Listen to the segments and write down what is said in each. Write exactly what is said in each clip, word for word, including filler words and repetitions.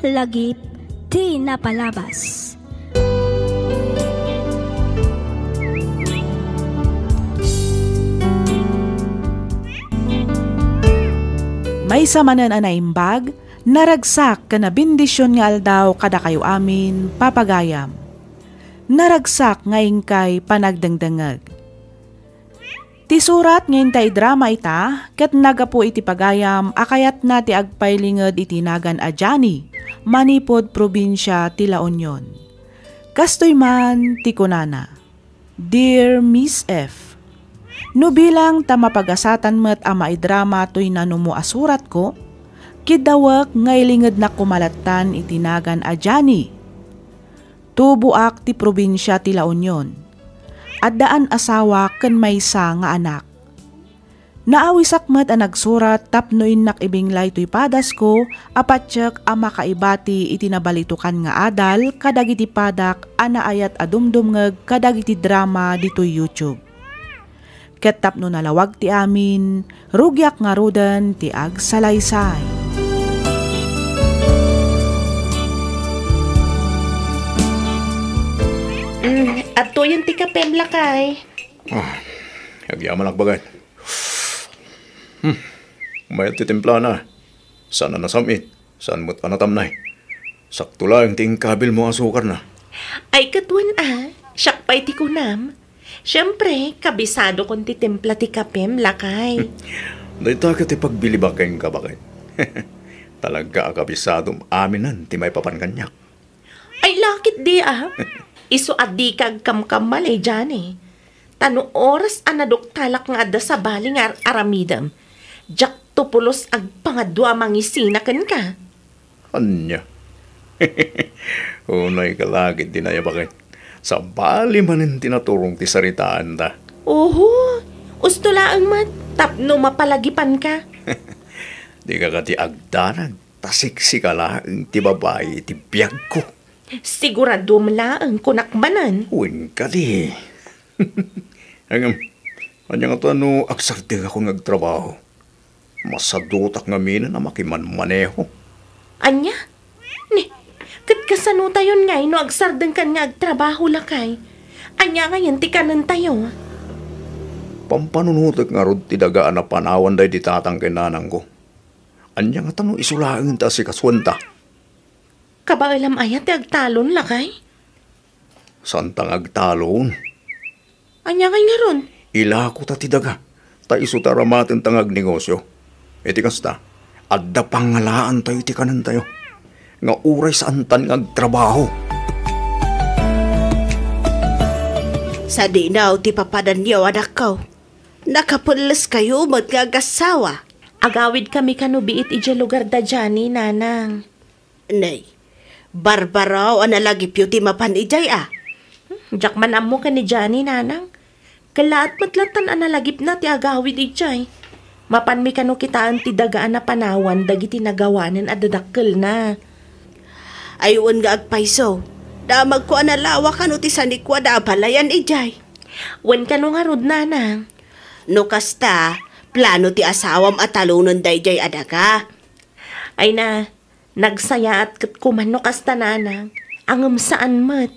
Lagip ti napalabas. Maysa manen a naimbag, naragsak ken a bendision nga aldaw kadakayo amin, papagayam. Naragsak nga inkay panagdengdengngeg. Ti surat nga inta idrama ita ket naggapu iti pagayam a kayatna ti agpailinged iti nagan a Jani manipud probinsia ti La Union. Kastoy man ti kunana, "Dear Miss F, no bilang ta mapagasatan met a maidrama toy nanumo a suratko, kiddawek nga ilingednak koma lattan iti nagan a Jani. Tuboak ti probinsia ti La Union. Addaan asawak ken maysa nga anak. Naawisak met a nagsurat tapno innak ibinglay toy padasko a patiek a makaibati iti nabalitokan nga adal kadagiti padak a naayat a dumdumngeg kadagiti drama ditoy YouTube. Ket tapno nalawag ti amin, rugiak ngaruden ti agsalaysay." Mm, adtoyen ti kapem, lakay. Ah, agyamanak, baket. Hmm. Mayat ti timplana. Saan a nasam-it. Saan met a natamnay. Sakto laeng ti inkabilmo a sukarna. Ay, ket wen a, siak pay ti kunam. Siempre, kabisadokon ti timpla ti kapem, lakay. Dayta ket ti pagbilibak kenka, baket. Talaga a kabisadom aminen ti maipapan kaniak. Ay, lakit di, ah. Isu a dika agkamkammalay, Jani. Ta no oras a naduktalak nga adda sabali nga ar-aramidem, diak to pulos agpangadua a mangisina kenka. Ania? Unay ka lakit di nayabaket. Sabali manen ti naturong ti saritaanta. Oho, usto laeng met tapno mapalagipanka. Dika kadi agdanag. Ta siksika laeng ti babai iti biagko. Siguradom laeng, kunak manen. Wen kadi. Ngem, ania ngata no agsardengakon nga agtrabaho? Masadutak ngamin a makimanmaneho. Ania? Ni, ket kasanotayon ngay no agsardengkan nga agtrabaho, lakay? Ania ngayen ti kanentayo? Pampanunotek ngarud ti daga a napanawan daydi tatang ken nanangko. Ania ngata no isu laeng ti asikasuenta? Kabaelam aya ti agtalon, lakay? Saanta nga agtalon. Ania ngay ngarud? Ilako ta ti daga, ta isu ti aramatenta nga agnegosio. Iti kasta, adda pangalaantayo iti kanentayo. Nga uray saantan nga agtrabaho. Sadino ti papadanyo, anakko. Nakapelleskayo met nga agassawa. Agawidkami kano biit idiay lugar da Jani, nanang. Nay, barbaro a nalagipyo ti mapan idiay a. Hmm, diak man ammo ken ni Jani, nanang. Kellaat met lattan a nalagipna ti agawid idiay. Mapanmi kano kitaen ti daga a napanawan dagiti nagawanen a dadakkelna. Ay, wen nga agpayso. Damagko a nalawa kano ti sanikuada a balayan idiay. Wen kano ngarud, nanang. No kasta, plano ti asawam a talonen daydiay a daga. Ay na, nagsayaat ket kuman no kasta, nanang. Ngem saan met.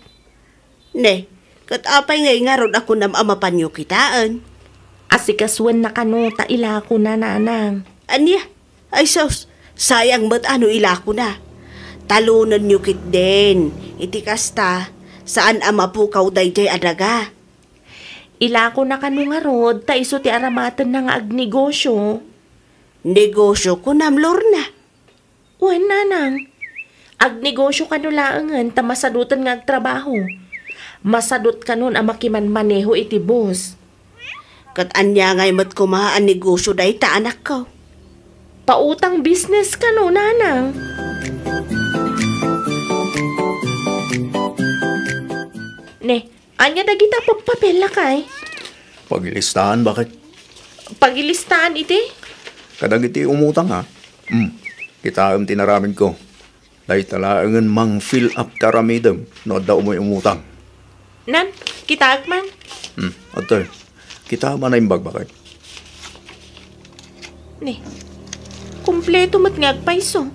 Ne, ket apay ngay ngarud a kunam a mapanyo kitaen? Asikasuenna kano ta ilakona, nanang. Ania? Ay sus, sayang met a no ilakona. Talonenyo ketdin. Iti kasta, saan a mapukaw daydiay a daga. Ilakona kano ngarud ta isu ti aramatenna nga agnegosio. Negosio kunam, Lorna? Wen, nanang. Agnegosio kano laengen ta masadoten nga agtrabaho. Masadot kanon a makimanmaneho iti bus. Ket ania ngay met koma a negosio dayta, anakko? Pautang business kano, nanang. Ne, ania dagita pagpapel, lakay? Pagilistaan, baket? Pagilistaan iti? Kadagiti umutang, ha? Hmm. Kitaem ti inaramidko. Dayta laengen mang-fill up ti aramidem no adda umay umutang. Nan, kitaek man. Hmm, adtoy. Kitaem a naimbag, baket? Ni, kompleto met nga agpayso.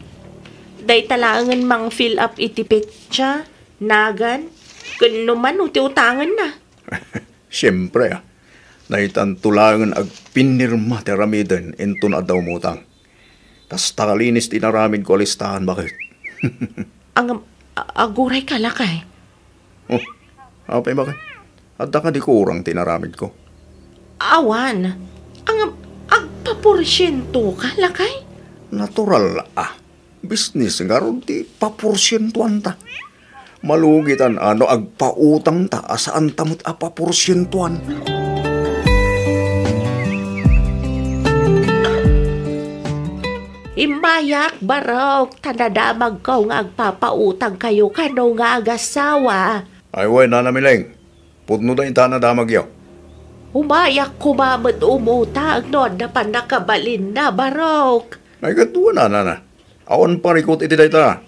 Dayta laengen mang-fill up iti petsa, nagan, ken no mano ti utangenna. Siempre, a. Daytanto laengen agpinirma ti aramiden inton adda umutang. Kasta kalinis ti inaramidko a listahan, baket. Ang, a-, aguray ka, lakay? Oh, apay, baket? Adda kadi kurang ti inaramidko? Awan. Ang, agpaporsiento ka, lakay? Natural, a. Business ngarud ti paporsientuanta. Malugitan a no agpautangta a saanta met a paporsientuan. Immayak, barok, ta nadamagko nga agpapautangkayo kano nga agasawa. Ay, wen, Nana Mileng. Pudno dayta a nadamagyo. Umayak koma met umutang no adda pannakabalinna, barok. Ay, kaduana, Nana. Awan parikut iti dayta.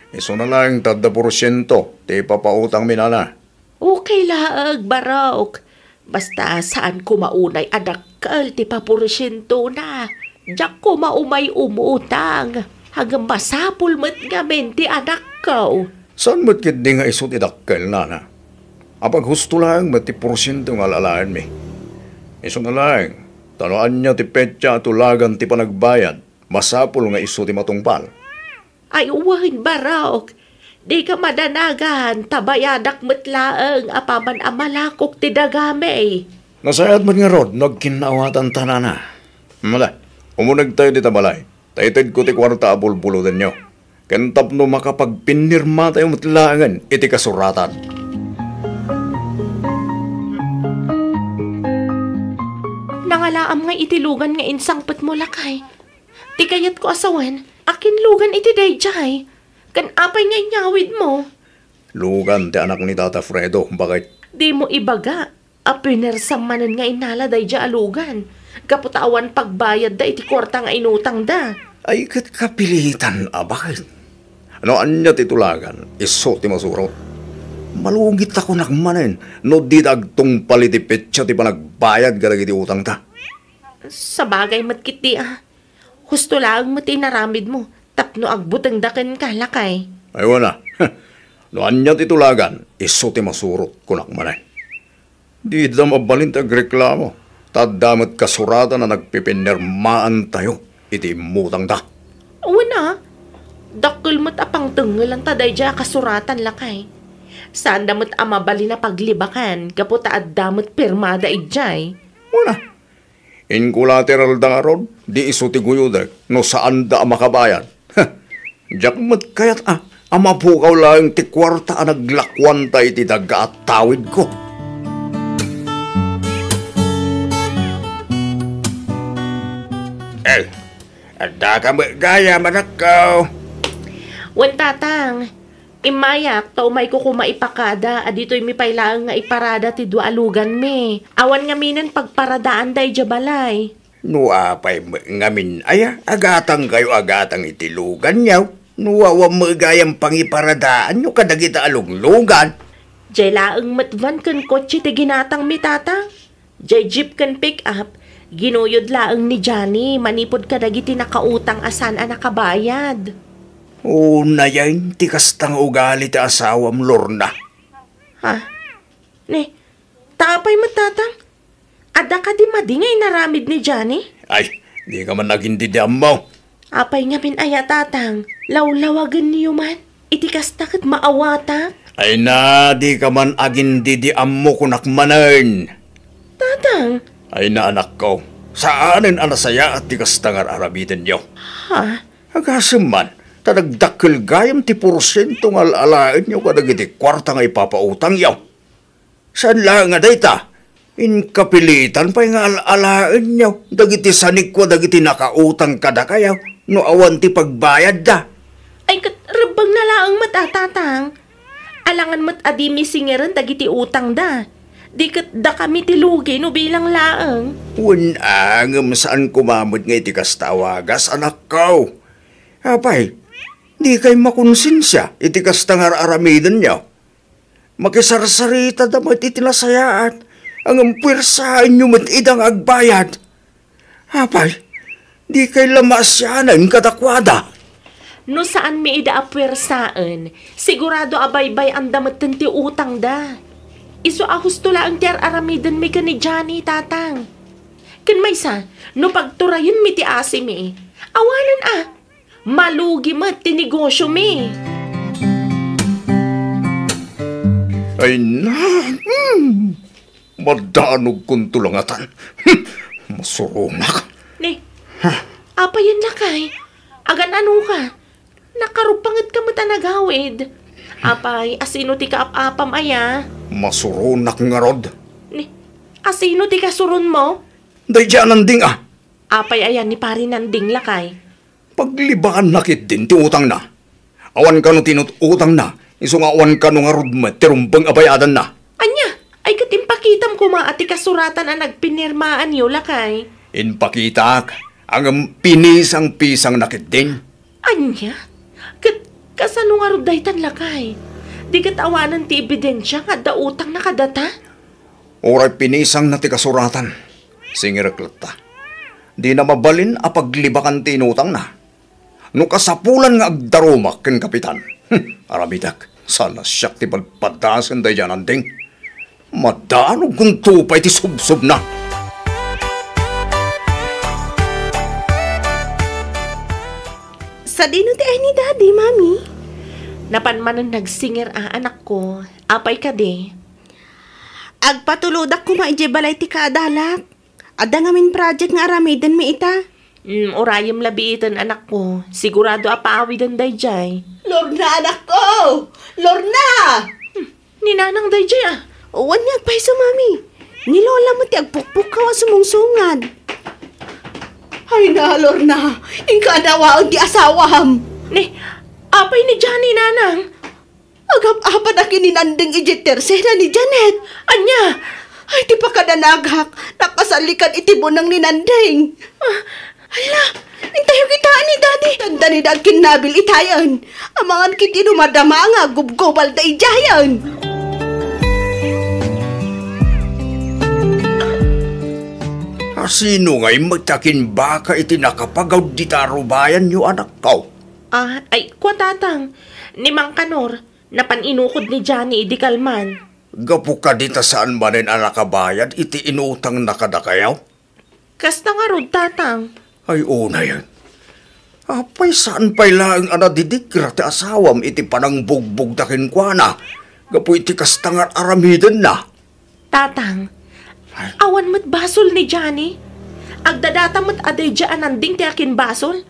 Isuna laeng ta adda porsiento ti ipapautangmi, Nana. Okay laeng, barok. Basta saan koma unay a dakkel ti paporsientona. Diak koma umay umutang. Ngem masapul met ngamin ti anakko. Saan met ketdi nga isu ti dakkel, Nana? Apaghusto laeng met ti porsiento nga al-alaenmi. Isuna laeng, ta no ania ti petsa a tulagan ti panagbayad, masapul nga isu ti matungpal. Ay, wen, barok. Dika madanagan, ta bayadak met laeng apaman a malakok ti dagami. Nasayaat met ngarud no agkinnaawatanta, Nana. Mala, umunegtayo dita balay, ta itedko ti kuarta a bulbulodenyo. Ken tapno makapagpinirmatayo met laengen iti kasuratan. Nangalaam nga iti lugan nga insangpetmo, lakay. Ti kayatko a sawen, akin lugan iti daydiay? Ken apay nga inyawidmo? Lugan ti anak ni Tata Fredo, baket. Dimo ibaga a pinersam manen nga innala daydiay a lugan, gapu ta awan pagbayadda iti kuarta nga inutangda. Ay, ket kapilitan a, baket. No ania ti tulagan, isu ti masurot. Malugit ta kunak manen no dida agtungpal iti petsa ti panagbayad kadagiti utangta. Sabagay met ketdi a. Husto laeng met ti inaramidmo tapno agbutengda kenka, lakay. Ay, wen a. No ania ti tulagan, isu ti masurot, kunak manen. Dida mabalin ti agreklamo, ta adda met kasuratan a nagpipinirmaantayo iti immutangda. Wen a, dakkel met a pangtengngelanta daydiay a kasuratan, lakay. Saanda met a mabalin a paglibakan gapu ta adda met pirmada idiay. Wen a, in collateral da ngarud, di isu ti guyodek no saanda a makabayad. Diak met kayat a, a mapukaw laeng ti kuarta a naglakuanta iti daga a tawidko. Eh, adda ka met gayam, anakko? Wen, Tatang. Immayak, ta umayko koma ipakada a ditoymi pay laeng nga iparada ti dua a luganmi. Awan ngaminen pagparadaanda idiay balay. No apay met ngamin aya, agatangkayo a gatang iti luganyo. No awan met gayam pangiparadaanyo kadagita a luglugan. Diay laeng met van ken kotse ti ginatangmi, Tatang. Diay jeep ken pick-up, ginuyod laeng ni Johnny manipud kadagiti nakautang a saan a nakabayad. Unayen ti kasta nga ugali ti asawam, Lorna. Ha? Ne, ta apay met, Tatang? Adda kadi madi nga inaramid ni Johnny? Ay, di ka man agindidi ammo. Apay ngamin aya, Tatang? Lawlawagenyo man? Iti kasta ket maawatak? Ay na, di ka man agindidi ammo kunak manen. Tatang! Ay na, anakko, saanen a nasayaat ti kasta nga ar-aramidenyo. Ha? Agasem man, ta nagdakkel gayam ti porsiento nga al-alaenyo kadagiti kuarta nga ipapautangyo. Saan laeng a dayta, inkapilitan pay nga al-alaenyo dagiti sanikua dagiti nakautang kadakayo no awan ti pagbayadda. Ay, ket rebbengna laeng met a, Tatang. Alangan met a di misingeren dagiti utangda. Di ket dakami ti lugi no bilang laeng. Wen a, ngem saan koma met nga iti kasta a wagas, anakko. Apay, dikay makonsensia iti kasta nga ar-aramidenyo? Makisarsaritada met iti nasayaat, ngem puersaenyo met ida nga agbayad. Apay, dikay la maasianen kadakuada? No saanmi ida a puwersaen, sigurado a baybay-anda metten ti utangda. Isu a husto laeng ti ar-aramidenmi ken ni Johnny, Tatang. Ken maysa, no pagturayenmi ti asimi, awanen a, malugi met ti negosiomi. Ay na, hmm. Madaanogkonto la ngatan. Hmm. Masuronak. Ni, apayen lakay? Agan-anoka? Nakarupangetka met a nagawid. Apay, asino ti kaap-apam aya? Masuronak ngarud. Ni, asino ti kasuronmo? Daydi a Nanding a. Apay aya ni Pari Nanding lakay? Paglibakanna ketdin ti utangna. Awan kano ti inut-utangna, isu nga awan kano ngarud met ti rumbeng a bayadanna. Ania? Ay ket impakitam koma a ti kasuratan a nagpinirmaanyo lakay. Impakitak, ngem pinisang-pisangna ketdin. Ania? Ket kasano ngarud daytan lakay? Di ket awanen ti ebidensia nga adda utangna kadata? Uray pinisangna ti kasuratan, singirek latta. Dina mabalin a paglibakan ti inutangna. No kasapulan nga agdarumak ken Kapitan, hmm, aramidek, saan a siak ti padpadasen daydi a Nanding. Madaanogkonto pay ti subsobna. Sadino ti ay ni Daddy, Mami? Napan manen nagsingir a, anakko. Apay kadi? Agpatulodak koma idiay balay ti kaadalak. Adda ngamin project nga aramidenmi ita. Hmm, urayem la biiten, anakko. Sigurado a paawiden daydiay. Lorna, anakko! Lorna! Hmm, ni Nanang daydiay a. Wen nga agpayso, Mami. Ni Lola met ti agpukpukkaw a sumungsungad. Ay na, Lorna, inka adawaen ti asawam. Ni, apay ni Johnny, Nanang? Agap-apadak ken ni Nanding idiay tersena ni Janet. Ania? Ay, ti pakadanagak, nakasallikan iti buneng ni Nanding. Ah, hala, intayo kitaen ni Daddy. Tanda ni da agkinnabil itayen. Amangan ket ti dumadama nga gubgubalda idiayen. Asino ngay met a kimbaka iti nakapagaw dita a rubayanyo, anakko? Ah, ay, kua, Tatang. Ni Mang Kanor, napan inukod ni Johnny idi kalman. Gapu kadi ta saan manen a nakabayad iti inutangna kadakayo? Kasta ngarud, Tatang. Ay, unayen. Apay, saan pay laeng a nadidigra ti asawam iti panangbugbogda kenkuana gapu iti kasta nga ar-aramidenna? Tatang, ay, awan met basol ni Johnny. Agdadata met a daydiay a Nanding ti akinbasol.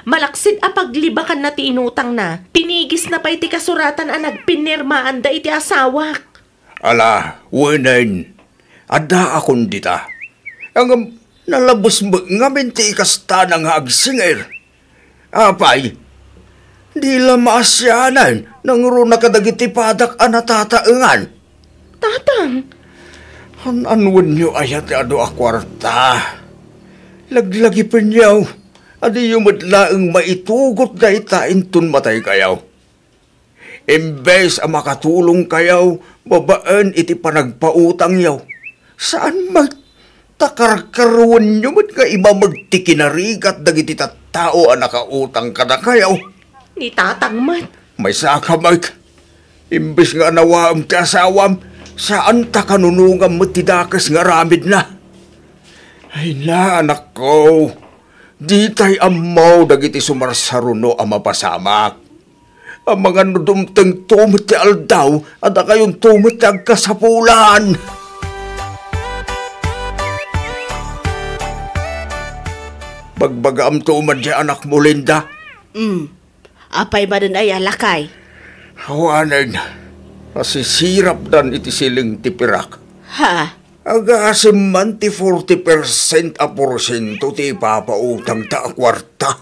Malaksid a paglibakanna ti inutangna, pinigisna pay ti kasuratan a nagpinirmaanda iti asawak. Ala, wenen, addaakon dita. Ngem, nalabes met ngamin ti ikastana nga agsingir. Apay, di la maasianan nangruna kadagiti padak a natataengan. Tatang! An-anwenyo aya ti adu a kuarta? Laglagipenyo, a diyo met laeng maitugot dayta inton mataykayo. Imbes a makatulongkayo babaen iti panagpautangyo, saan met ta karkaruenyo met nga imameg ti kinarigat dagiti tattao a nakautang kadakayo. Ni Tatang met. Maysaka met. Imbes nga anawaem ti asawam, saan ta kanunongam met ti dakes nga aramidna. Ay na, anakko, ditay ammo dagiti sumarsaruno a mapasamak. Amangan no dumtengto met ti aldaw, a dakayonto met ti agkasapulan. Bagbagaamto man di anakmo, Linda. Mm. Apay manen aya, lakay? Awanen, nasisirapdan iti siling ti pirak. Ha? Agasem man ti forty percent a porsiento ti ipapautangta a kuarta.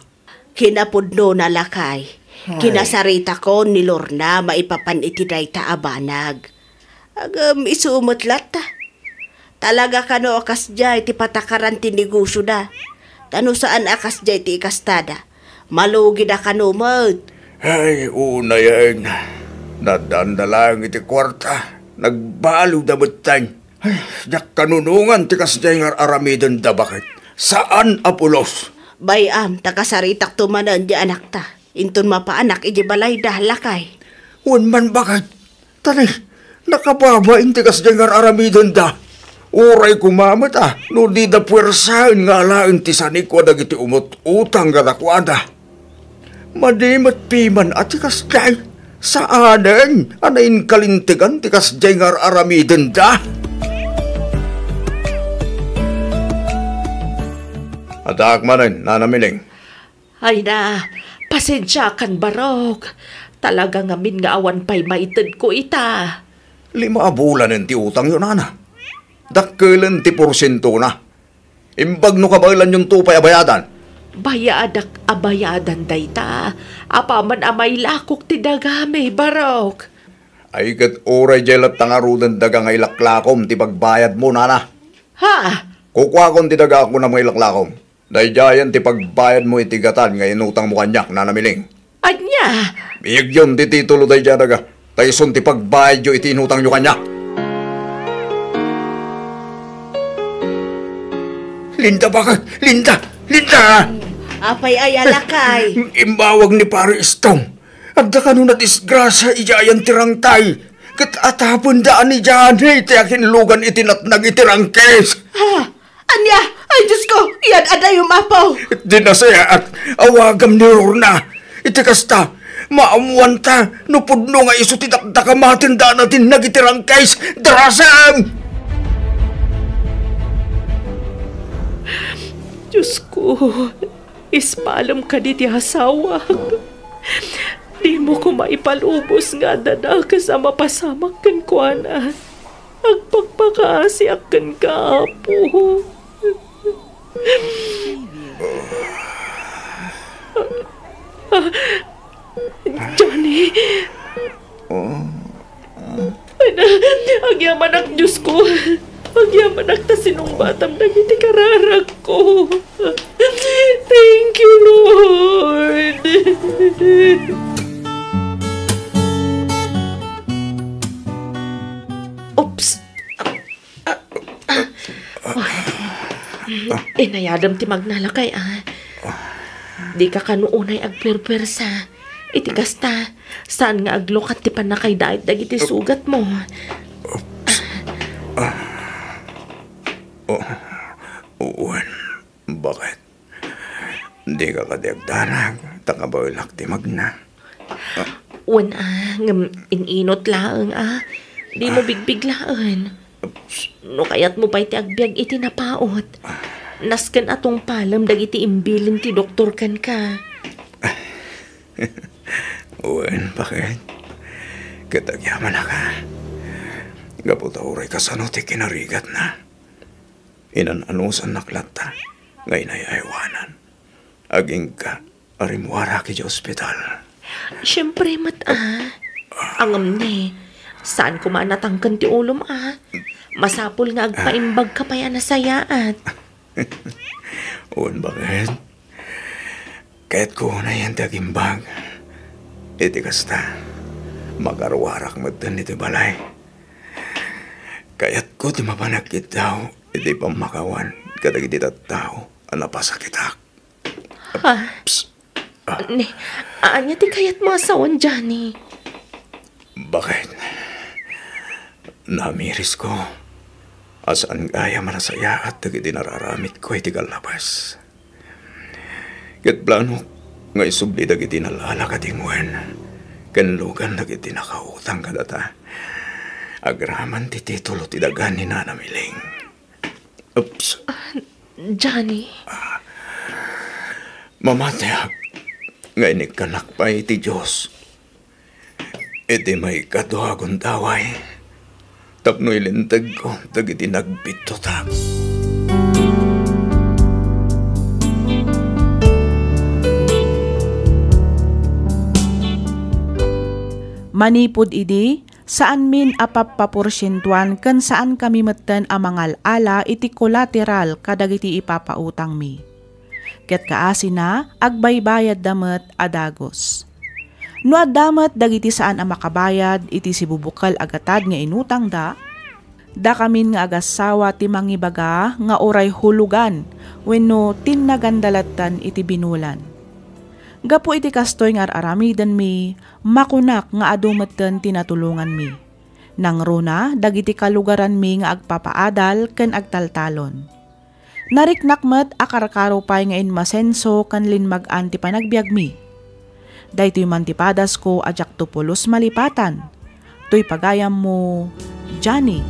Kinapudnona, lakay. Ay. Kinasaritakon ni Lorna maipapan iti dayta a banag. Ngem isu met latta. Talaga kano a kasdiay ti patakaran ti negosioda. Ta no saan a kasdiay ti ikastada, malugida kano met. Ay, unayen. Nadanda laeng iti kuarta. Nagbaliwda metten. Ay, diak kanunongan ti kasdiay nga ar-aramidenda, baket. Saan a pulos. Bay-am, ta kasaritakto manen di anakta. inton mapaanak iti balayda, lakay. Wen man, baket. Tani, nakababain ti kasdiay nga ar-aramidenda. Uray koma met a, no dida puersaen nga alaen ti sanikua dagiti umut-utang kadakuada. Madi met piman a ti kasdiay. Saanen a nainkalintegan ti kasdiay nga ar-aramidenda. Addaak manen, Nana Miling. Ay na, pasensiakan, Barok. Talaga ngamin nga awan pay maitedko ita. Lima a bulanen ti utangyo, nana. Dakkelen ti porsientona. Imbag no kabaelanyonto pay a bayadan. Bayadak a bayadan dayta. Apaman a mailakok ti dagami, Barok. Ay, ket uray diay latta ngaruden daga nga ilaklakom ti pagbayadmo, nana. Ha? Kukuakon ti daga a kunam nga ilaklakom. Daydiayen ti pagbayadmo iti gatad nga inutangmo kaniak, Nana Miling. Ania? Biyagyon ti titulo daydiay a daga, ta isun ti pagbayadyo iti inutangyo kaniak. Linda, baket? Linda! Linda! Apay aya, lakay? Imbawag ni Pare Istong. Adda kano nadisgrasia idiay ayan ti rangtay. Ket atapendaan ni Johnny ti akinlugan iti natnag iti rangkes. Ha? Ania? Ay, Diosko, iyad-adayom, Apo. Di nasayaat, awagam ni Lorna. Iti kasta, maammoanta no pudno nga isu ti dakdakamaten daan a tinnag iti rangkes. Darasem! Diosko, ispalem kadi ti asawak. Dimo koma ipalubos nga adda dakes a mapasamak kenkuana. Agpakpakaasiak kenka, Apo. Johnny. Ay na, agyamanak, Diosko. Agyamanak ta sinungbatam dagiti kararagko. Thank you, Lord. Oops. Ah, ah, ah. Oy. Inayadem ti magna, lakay, a. Dika kano unay agpuerpuersa. Iti kasta, saan nga aglukat ti pannakaydait dagiti sugatmo. Oops. Ah. Oh, wen, baket? Dika kadi agdanag, ta kabaelak ti magna. Wen a, ngem in-inot laeng a. Dimo bigbiglaen. No kayatmo pay ti agbiag iti napaut, nasken a tungpalem dagiti imbilin ti doktor kenka. Wen, baket? Ket agyamanak a. Gapu ta uray kasano ti kinarigatna. Inan-anusannak latta nga inay-aywanan. Agingga a rimmuarak idiay ospital. Siempre met a. Ngem ne, saan koma a natangken ti ulom a. Masapul nga agpaimbagka pay a nasayaat. Wen, baket? Kayatko unayen ti agimbag. Iti kasta, makaruarak metten iti balay. Kayatko ti mapan agkiddaw iti pammakawan kadagiti tattao a napasakitak. Ha? Psst. Ah. Ne, ania ti kayatmo a sawen, Johnny? Baket? Namirisko a saan gayam a nasayaat dagiti nararamidko iti kallabas. Ket planok nga isubli dagiti nalala kadingwen ken lugan dagiti nakautang kadata agraman ti titulo ti daga ni Nana Miling. Oops. Ah, Johnny. Mamatiak nga inikkanak pay ti Dios iti maikadua a gundaway tapno ilintegko dagiti nagbiddutak. Manipud idi, saanmin a pappaporsientuan ken saankami metten a mangal-ala iti kolateral kadagiti ipapautangmi. Ket kaasina, agbaybayadda met a dagus. No adda met dagiti saan a makabayad iti sibubukel a gatad nga inutangda, dakamin nga agassawa ti mangibaga nga uray hulugan wenno tinnaganda latten iti binulan. Gapu iti kastoy nga ar-aramidenmi, makunak nga adu metten ti natulonganmi. Nangruna dagiti kalugaranmi nga agpapaadal ken agtaltalon. Nariknak met a karkaro pay nga inmasenso ken linmag-an ti panagbiagmi. Daytoy man ti padasko a diakto pulos malipatan. Toy pagayammo, Johnny.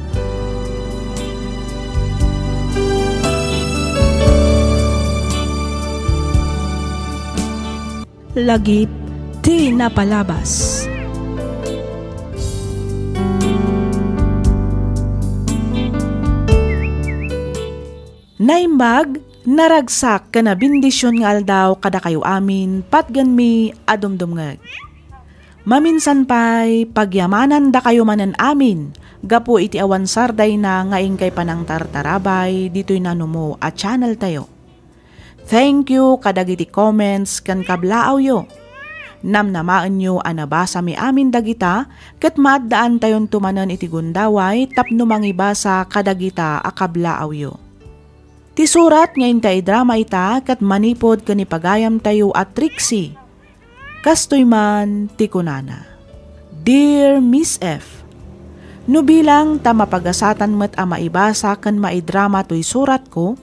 Lagip ti napalabas. Naimbag, naragsak ken nabendision nga aldaw kadakayo amin, patgenmi a dumdumngeg. Maminsan pay, pagyamanandakayo manen amin gapu iti awan sardayna nga inkay panangtartarabay ditoy nanumo a channeltayo. Thank you kadagiti comments ken kablaawyo. Namnamaenyo a nabasami amin dagita ket maaddaantayonto manen iti gundaway tapno mangibasa kadagita a kablaawyo. Ti surat nga intay idrama ita ket manipud ken ni pagayamtayo a Trixie. Kastoy man ti kunana, Dear Miss F, no bilang ta mapagasatan met a maibasa ken maidrama toy suratko,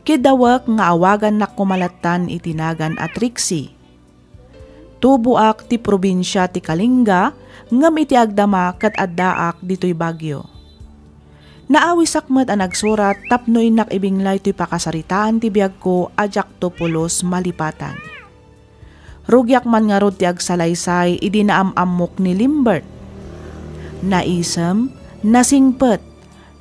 kidawek nga awagannak koma lattan iti nagan a Trixie. Tuboak ti probinsia ti Kalinga, ngem iti agdama ket addaak ditoy Baguio. Naawisak met a nagsurat tapno innak ibinglay toy pakasaritaan ti biagko a diakto pulos malipatan. Rugiak man ngarud ti agsalaysay idi naam-ammok ni Limbert. Naisem, nasingpet,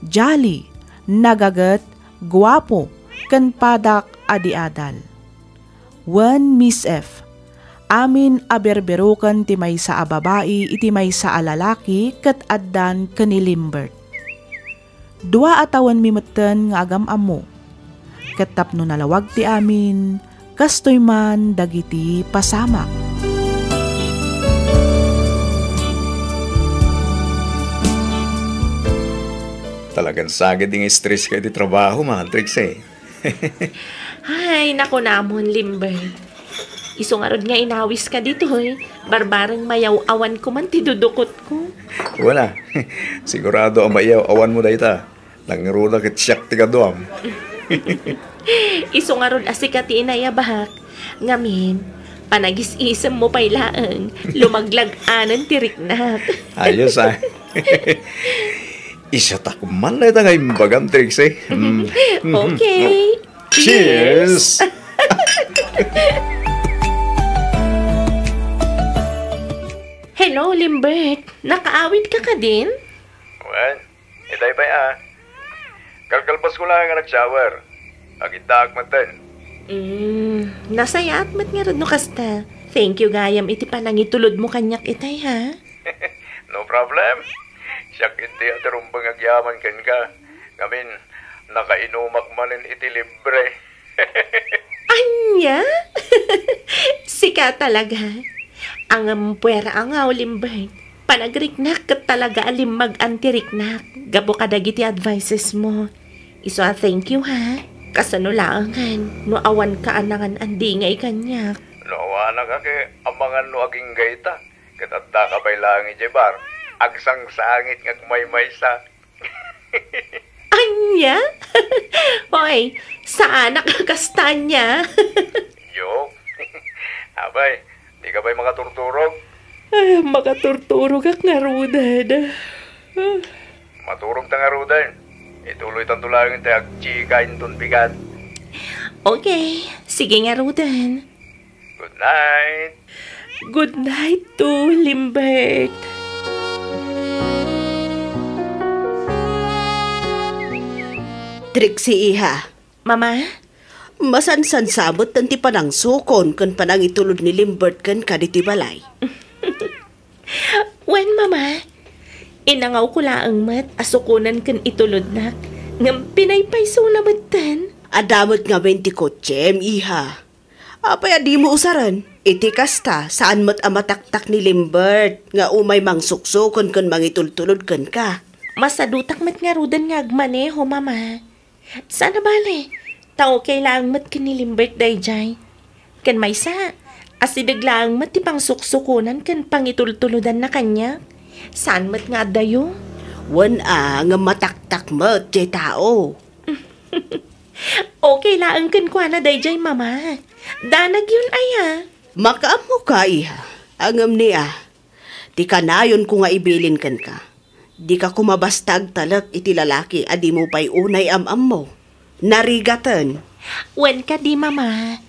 jolly, nagaget, guapo, ken padak a di adal. Wen, Miss F, amin a berberoken ti maysa a babai iti maysa a lalaki ket addan ken ni Limbert. Dua a tawenmi metten nga agam-ammo. Ket tapno nalawag ti amin, kastoy man dagiti pasamak. Talagan saged nga stress ka iti trabaho, Matrix, eh. Ay, nakunamon, Limber. Isu ngarud nga inawis ka ditoy, barbareng mayaw-awan ko man ti dudukot ko. Wala. Sigurado a mayaw-awan mo dayta. Nangruna ket siak ti kaduam. Isu ngarud a sika ti inayabak. Ngamin, panagis-isem mo pay laeng, lumaglag-anen ti riknak. Ayos, ah. Isatak man na ita nga imbagam, Trixie. Mm. Okay. Cheers! Hello, Limbert. Nakaawid ka kadin? Wen, itay pay a. Kalkalpas ko lang nga nag-shower. Agiddaak metten. Mm, nasayaat met ngarud no kasta. Thank you gayam iti panangitulod mo kaniak itay, ha? No problem. Siak iti a ti rumbeng agyaman kenka. Ngamin, nakainumak manen iti libre. Ania? Sika talaga? Angem puera a nga, Limbert. Panagriknak ket talaga a limmag-an ti riknak gapu kadagiti advices mo. Isu a thank you, ha? Kasano laengen no awan ka a nangan-andingay kaniak? No awanak a ket amangan no agingga ita, ket addaka pay laeng idiay bar, agsangsangit nga agmaymaysa. Ania? Hoy, saanak a kasta ania. Yok. Apay, di ka pay makaturturog? Ah, makaturturogak ngaruden. Maturog ta ngaruden. Ituloy tanto laeng ti agchika inton bigat. Okay, sige ngaruden. Good night. Good night to Limbert. Trixie, iha. Mama? Masansansa metten ti panangsukon ken panangitulod ni Limbert kenka ditoy balay. Wen, Mama. Inangawko laeng met a sukonen ken itulodnak, ngem pinaypaysona metten. Adda met ngamin ti kotsem, iha. Apay a dimo usaren? Iti kasta, saan met a mataktak ni Limbert nga umay mangsuksukon ken mangitultulod kenka. Masadutak met ngaruden nga agmaneho, Mama. Saan a bale, ta okay laeng met ken ni Limbert daydiay. Ken maysa, Asideg laeng met ti pangsuksukonan ken pangitultulodanna kaniak. Saan met nga addayo? Wen a, ngem mataktak met diay tao. Okay laeng kenkuana daydiay, Mama. Danagyon aya. Makaammoka, iha. Ngem ni a, ti kanayonko nga ibilin kenka, dika koma basta agtalek iti lalaki a dimo pay unay am-ammo. Narigaten. Wen kadi, Mama.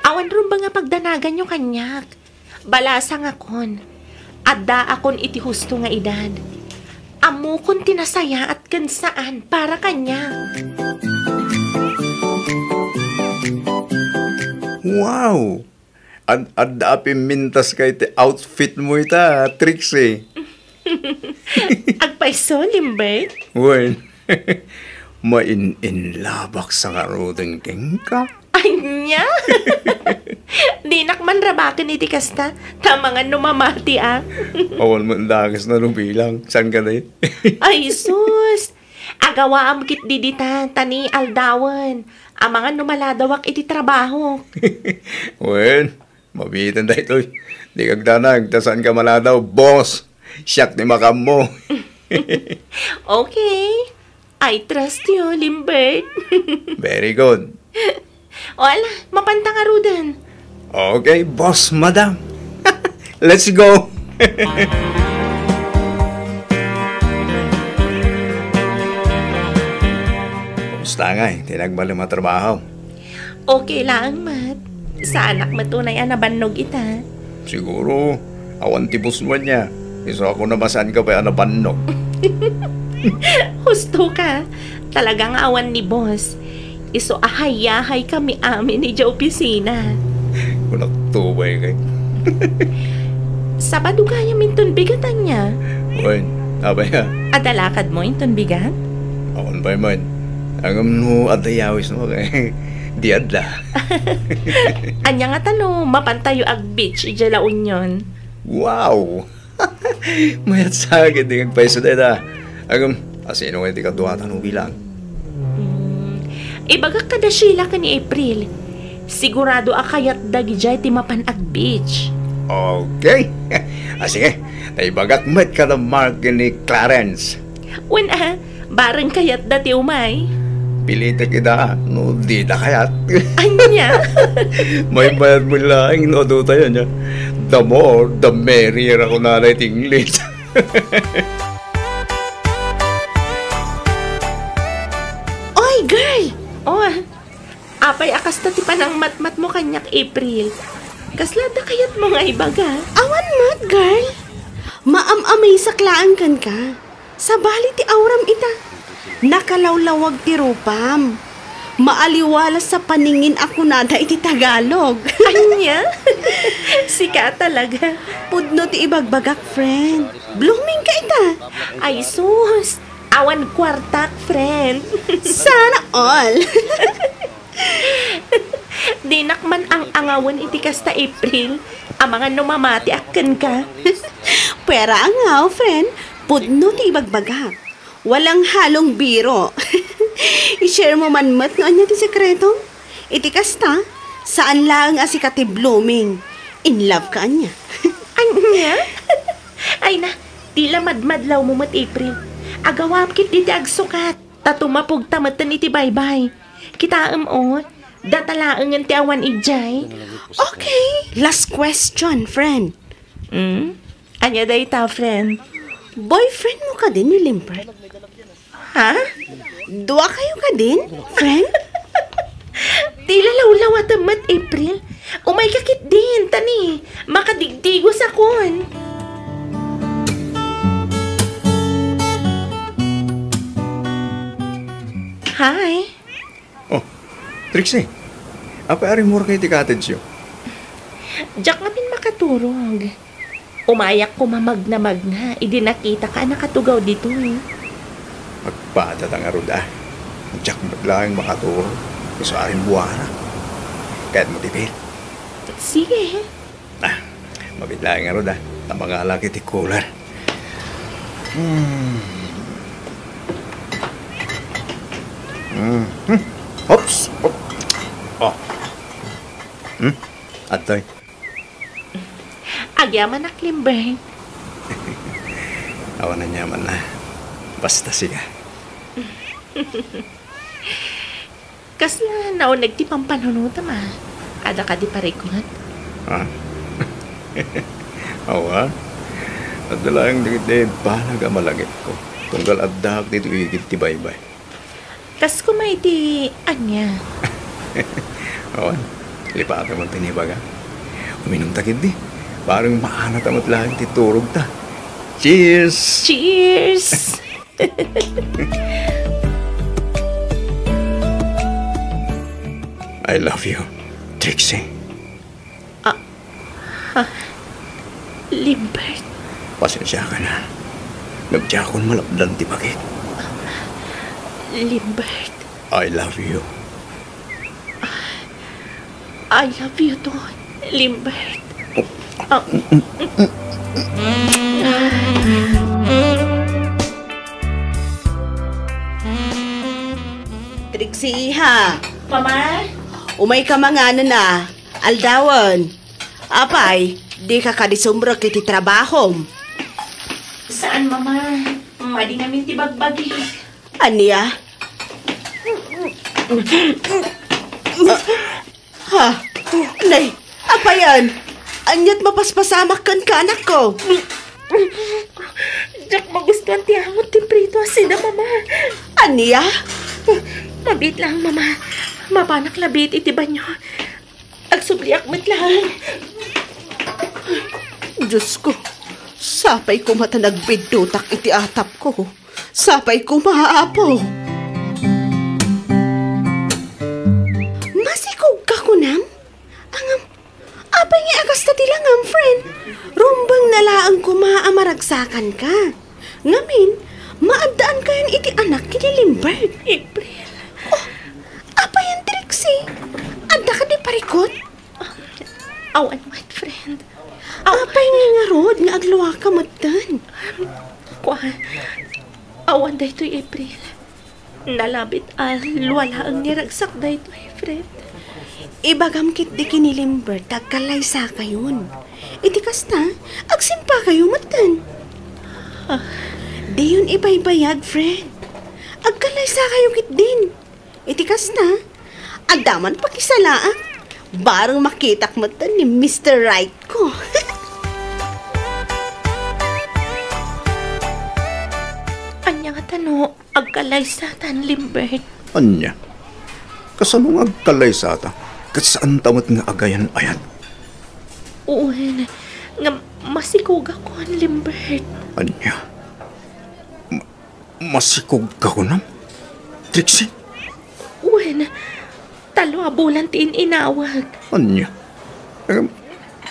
Awan rumbeng a pagdanaganyo kaniak. Balasangakon. Addaakon iti husto nga edad. Ammokon ti nasayaat ken saan para kaniak. Wow! Ad-, adda a pimmintaska iti outfitmo ita, Trixie. Agpayso, Limbert? Wen, main-inlabak sa ngaruden kenka. Ania? Dinak man rabaken iti kasta, ta amangan no mamati a. Awan met dakes na no bilang. Saan ka na? Ay, sus! Agawaam ketdi dita, ta ni aldawen. Amangan no maladawak iti trabahok. Wen, mabiiten daytoy. Dika agdanag, ta saanka maladaw, boss. Siak ti makaammo. Okay. I trust you, Limbert. Very good. O ala, mapanta ngaruden. Okay, boss, madam. Let's go. Kumusta ngay ti nagbalin a trabaho? Okay laeng met. Saanak met unay a nabannog ita. Siguro, awan ti boss mo ania. Isu a kunam a saanka pay a nabannog. Husto ka. Talaga nga awan ni boss. Isu a hayahaykami amin idiay opisina. Kunak tubay kay. Sabado gayam inton bigat ania. Wen, apay a? Adda lakadmo inton bigat? Awan pay met. Ngem no adda yawismo kay di adda. Ania ngata no mapantayo ag-beach idiay La Union? Wow! Mayat sa akin ti agpayso dayta. Ngem, asino ngay ti kaduata no bilang? Hmm, ibagak kada Sheila ken ni April. Sigurado a kayatda idiay ti mapan ag-beach. Okay. Ah, sige. Ta ibagak met kada Mark ken ni Clarence. Wen a, bareng kayatda ti umay. Pilitek ida, no dida kayat. Ania? Maymayat met laeng no adu tayo nia. The more, the merrier a kunana iti English. Oy, girl! Oh, apay a kasta ti panangmatmatmo kaniak, April? Kasla adda kayatmo nga ibaga? Awan met, girl. Maam-amazak laeng kenka. Sabali ti auram ita. Nakalawlawag ti rupam. Maaliwalas sa paningin a kunada iti Tagalog. Ania? Sika talaga. Pudno ti ibagbagak, friend. Blooming ka ita. Ay, sus. Awan kuartak, friend. Sana all. Dinak man ang-angawen iti kasta, April. Amangan no mamatiak kenka. Puera angaw, friend. Pudno ti ibagbagak. Walang halong biro. I-share mo man met no ania ti sekreto. Iti kasta, saan laeng a sika ti blooming. In love ka ania? Ania? Ay na, ti la madmadlawmo met, April. Agawam ketdi ti agsukat. Ta tumapogta metten iti baybay. Kitaem, o, data laengen ti awan idiay. Okay, last question, friend. Hmm? Ania dayta, friend? Boyfriend mo kadin ni Limbert? Ha? Dua kayo kadin, friend? Ti lalawlawatem met, April. Umay ka ketdin, ta ni, makadigdigos akon. Hi. Oh, Trixie. Apay a rimmuar kayo ti cottage-yo? Diak ngamin makaturog. Umayak koma magna-magna idi nakitaka a nakatugaw ditoy. Agpada ta ngarud a. Diak met laeng makaturog. Isu a rimmuarak. Kayatmo ti pil? Sige. Ah, mabiit laeng ngarud a. Ta mangalak iti cooler. Hmm. Hmm. Hmm. Oops. Oh. Oh. Hmm? Adtoy. Agyamanak, Lambert. Awan aniamanna. Basta sika. Kasla nauneg ti pampanunotam, a? Adda kadi parikut? Ha? Awan. Adda laeng dagiti banag a malangipko. Tunggal addaak ditoy igid ti baybay. Kas koma iti ania? Awan, lipatam ti ibaga. Uminumta ketdi. Bareng maanata met laeng ti turogta. Cheers! Cheers! I love you, Trixie. Ah, ah, Lambert. Pasensiakan a. Ngem diakon malapdan ti bagik. Lambert. I love you. I love you too, Lambert. Ah. Trixie, iha. Mama? Umayka manganen a. Aldawen. Apay, dika kadi sumrek iti trabahom? Saan, Mama. Madi ngamin ti bagbagi. Ania? Ha? Nay, apayan? Aniat mapaspasamak kenka, anakko? Diak magustuan ti angot ti prito a sida, Mama. Ania? Mabiit laeng, Mama. Mapanak labiit iti banio. Agsubliak met laeng. Diosko, sapay koma ta nagbiddutak iti atapko. Sapay koma, Apo. Masikogka kunam? Angam, apay nga kasta ti langam, friend? Rumbeng na laeng koma a maragsakanka. Ngamin, maaddaankayon iti anak ken ni Lambert. April. Oh, apayan, Trixie? Adda kadi parikut? Ah, awan met, friend. Aw- Apay nga ngarud nga agluaka metten? Kuan, awan daytoy, April. Nalabit a lua laeng ni ragsak daytoy, friend. Ibagam ketdi ken ni Lambert ta agkallaysakayon. Iti kasta, agsimpakayo metten. Ah. Diyon ibaybayag, friend. Agkallaysakayo ketdin. Iti kasta, adda man pakisalaak. Bareng makitak metten ni Mister Right ko. Ania ngata no agkallaysatan, Lambert? Ania? Kasano nga agkallaysata? Ket saanta met nga agayan-ayat? Wen, nga masikogakon, Lambert. Ania? Ma-, masikogka kunam, Trixie? Wen, tallo a bulan ti in-inawag. Ania? Em,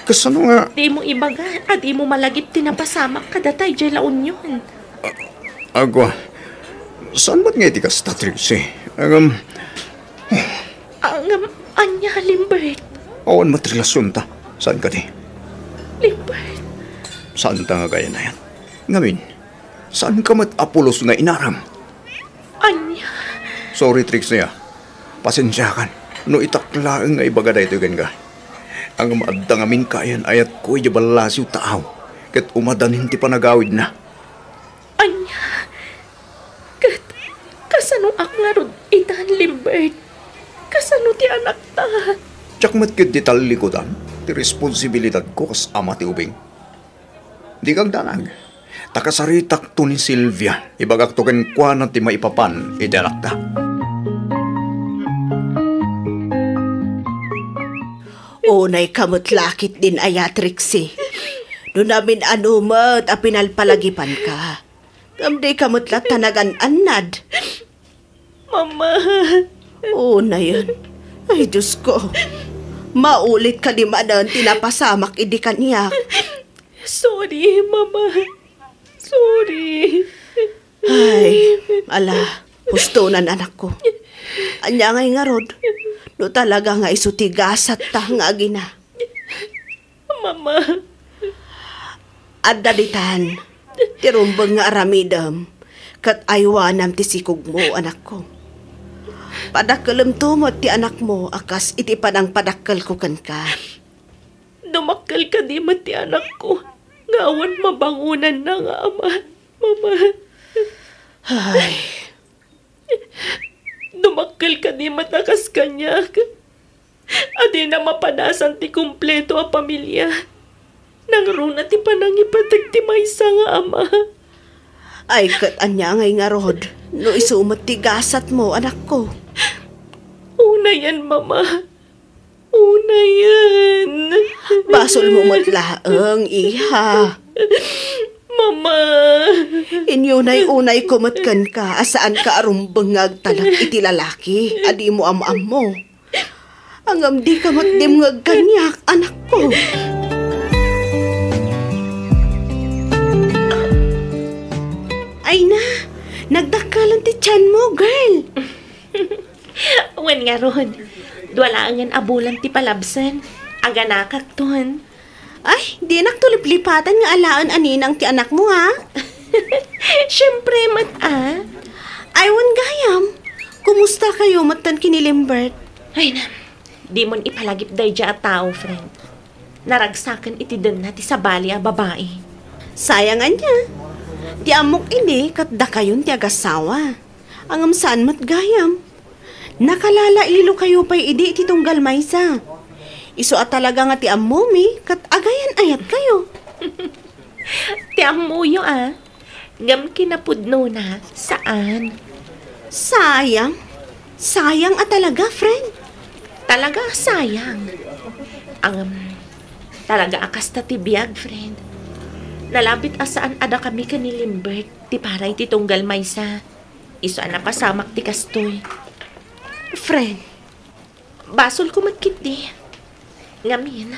kasano nga? Dimo ibaga a dimo malagip ti napasamak kadata idiay La Union. A-, agwa, saan met nga iti kasta, Trixie? Em, Angam, ania, Lambert? Awan met relasionta. Saan kadi? Lambert. Saanta nga agayan-ayat? Ngamin, saanka met a pulos nga inaram? Ania? Sorry, Trixie, a. Pasensiakan no itak laeng nga ibaga daytoy kenka. Angam adda ngamin kaayan-ayatko idiay ballasiw taaw, ket umadanin ti panagawidna. Ania? Ket kasanoak ngarud itan, Lambert? Kasano ti anakta? Diak met ketdi tallikudan ti responsibilidadko kas ama ti ubing. Dika agdanag. Ta kasaritakto ni Silvia, ibagakto kenkuana ti maipapan iti anakta. Unayka met la ketdin aya, Trixie. No namin-ano met a pinalpalagipanka. Ngem dika met latta nagan-annad. Mama. Unayen. Ay, Diosko. Maulit kadi manen ti napasamak idi kaniak. Sorry, Mama. Sorry. Ay, ala, hustonan, anakko. Ania ngay ngarud? No talaga nga isu ti gasatta nga agina. Mama. Adda ditan ti rumbeng nga aramidem ket aywanam ti sikogmo, anakko. Padakkelemto met ti anakmo a kas iti panangpadakkelko kenka. Dumakkel kadi met ti anakko nga awan mabangonanna nga ama, Mama? Ay. Dumakkel kadi met a kas kaniak a dina mapadasan ti kompleto a pamilia. Nangruna ti panangipateg ti maysa nga ama. Ay, ket ania ngay ngarud no isu met ti gasatmo, anakko? Unayen, Mama. Unayen. Basolmo met laeng, iha. Mama. Inyunay-unayko met kenka a saanka a rumbeng nga agtalek iti lalaki a dimo am-ammo. Ngem dika met dimngeg kaniak, anakko. Ay na, nagdakkelan ti tianmo, girl. Wen ngarud, dua laengen a bulan ti palabsen. Aganakakton. Ay, dinakto liplipatan nga alaen a ninang ti anakmo, ha? Siempre met, a. Ay, wen gayam, kumusta kayo metten ken ni Limbert? Ay, na, dimon ipalagip daydiay a tao, friend. Naragsaken iti denna ti sabali a babai. Sayang ania. Ti ammok idi ket dakayon ti agasawa. Ngem saan met gayam. Nakalalailo kayo pay idi iti tunggal maysa. Isu a talaga nga ti ammomi ket agayan-ayat kayo. Ti ammoyo, a. Ngem kinapudnona, saan. Sayang. Sayang a talaga, friend. Talaga a sayang. Ngem, talaga a kasta ti biag, friend. Nalabit a saan a dakami ken ni Limbert ti para iti tunggal maysa. Isu a napasamak ti kastoy. Friend. Basolko met ketdi. Ngamin,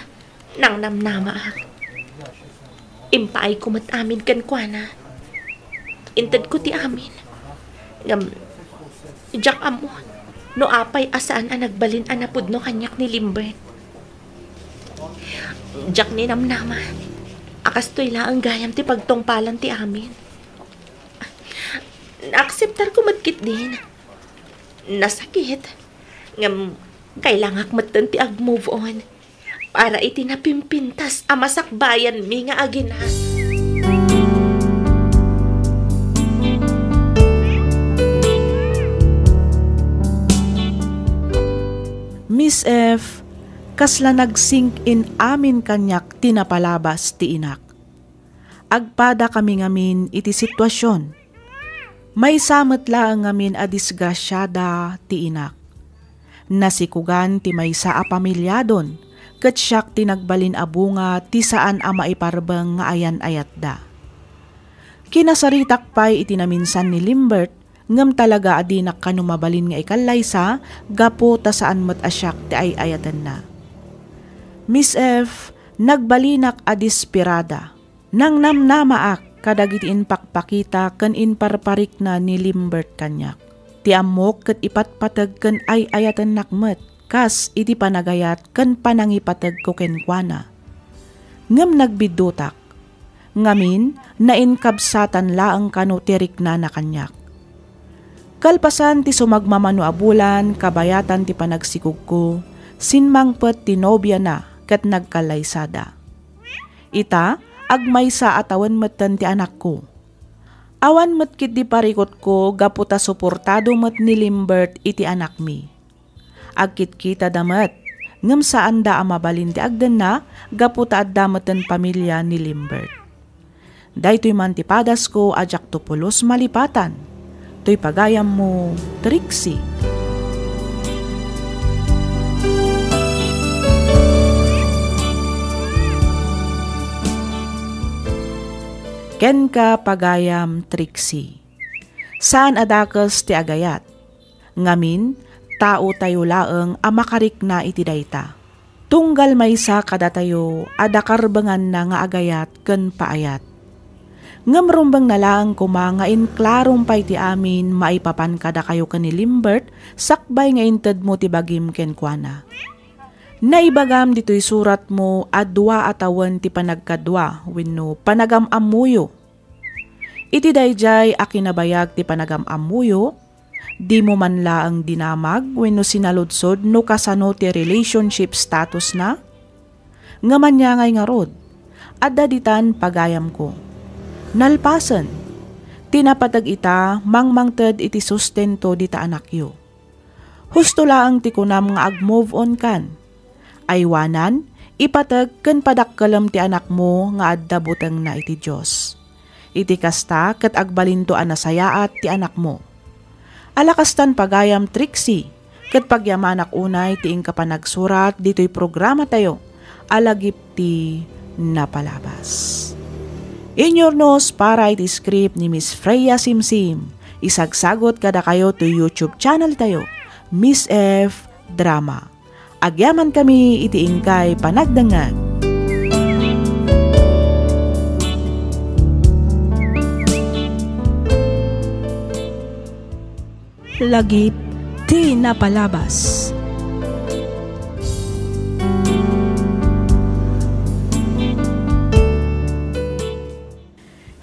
nangnamnamaak. Impaayko met amin kenkuana. Intedko ti amin. Ngem, diak ammo no apay a saan a nagbalin a napudno kaniak ni Limbert. Diak ninamnama a kastoy laeng gayam ti pagtungpalan ti amin. Naakseptarko met ketdin. Nasakit. Ngem, kailangak metten ti ag-move on para iti napimpintas a masakbayanmi nga agina. Miss F, kasla nag-sink in amin kaniak ti napalabas ti inak. Agpadakami ngamin iti situasion. Maysa met laeng ngamin a disgrasiada ti inak. Nasikugan ti maysa a pamiliadon, ket siak ti nagbalin a bunga ti saan a maiparbeng nga ayan-ayatda. Kinasaritak pay iti naminsan ni Limbert, ngem talaga a dinak kano mabalin nga ikallaysa gapu ta saan met a siak ti ay-ayatenna. Miss F, nagbalinak a desperada. Nangnamnamaak kadagiti impakpakita ken imparparikna ni Limbert kaniak. Ti ammok ket ipatpateg ken ay-ayatennak met kas iti panagayat ken panangipategko kenkuana. Ngem nagbiddutak. Ngamin, nainkabsatan laeng kano ti riknana kaniak. Kalpasan ti sumagmamano a bulan, kabayatan ti panagsikogko, simmangpet ti nobiana ket nagkallaysada. Ita, agmaysa a tawen metten ti anakko. Awan met ketdi parikutko gapu ta suportado met ni Limbert iti anakmi. Agkitkitada met, ngem saanda a mabalin ti agdenna gapu ta adda metten pamilia ni Limbert. Daytoy man ti padasko a diakto pulos malipatan. Toy pagayammo, Trixie. Kenka, pagayam Trixie. Saan a dakes ti agayat. Ngamin, taotayo laeng a makarikna iti dayta. Tunggal maysa kadatayo a dakarbenganna nga agayat ken paayat. Ngem rumbengna laeng koma nga inklarom pay ti amin maipapan kadakayo ken ni Limbert sakbay nga intedmo ti bagim kenkuana. Naibagam ditoy suratmo a dua a tawen ti panagkadua wenno panagam-ammoyo. Iti daydiay a kinabayag ti panagam-ammoyo, dimo man laeng dinamag wenno sinaludsod no kasano ti relationship statusna? Ngem ania ngay ngarud? Adda ditan pagayamko. Nalpasen, ti napateg ita mangmangted iti sustento dita anakyo. Husto laeng ti kunam nga ag-move on kan. Aywanan, ipateg ken padakkelem ti anakmo nga adda butengna iti Dios. Iti kasta, ket agbalinto a nasayaat ti anakmo. Ala kastan pagayam, Trixie, ket pagyamanak unay ti inka panagsurat ditoy programatayo a Lagip ti Napalabas. Inyurnos para iti script ni Miss Freya Simsim, isagsagot kadakayo toy YouTube channel tayo, Miss F Drama. Agyamankami iti inkay panagdengngeg. Lagip ti Napalabas.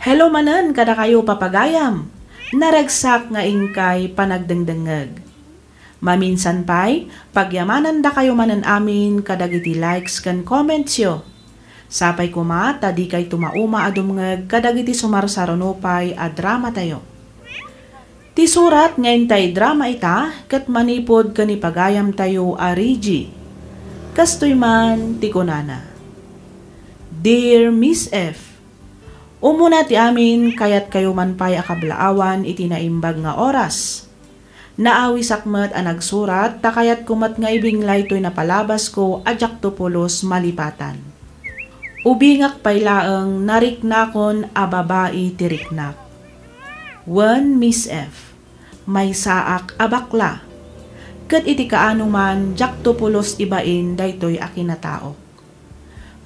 Hello manen kadakayo, papagayam. Naragsak nga inkay panagdengdengngeg. Maminsan pay, pagyamanandakayo manen amin kadagiti likes ken commentsyo. Sapay koma ta dikayto mauma a dumngeg kadagiti sumarsarano pay a dramatayo. Ti surat nga intay drama ita ket manipud ken ni pagayamtayo a Reggie. Kastoy man ti kunana, Dear Miss F, umuna ti amin, kayatkayo man pay a kablaawan iti naimbag nga oras. Naawisak met a nagsurat ta kayatko met nga ibinglay toy napalabasko a diakto pulos malipatan. Ubingak pay laeng nariknakon a babai ti riknak. Wen, Miss F, maysaak a bakla. Ket iti kaano man, diakto pulos ibain daytoy a kinataok.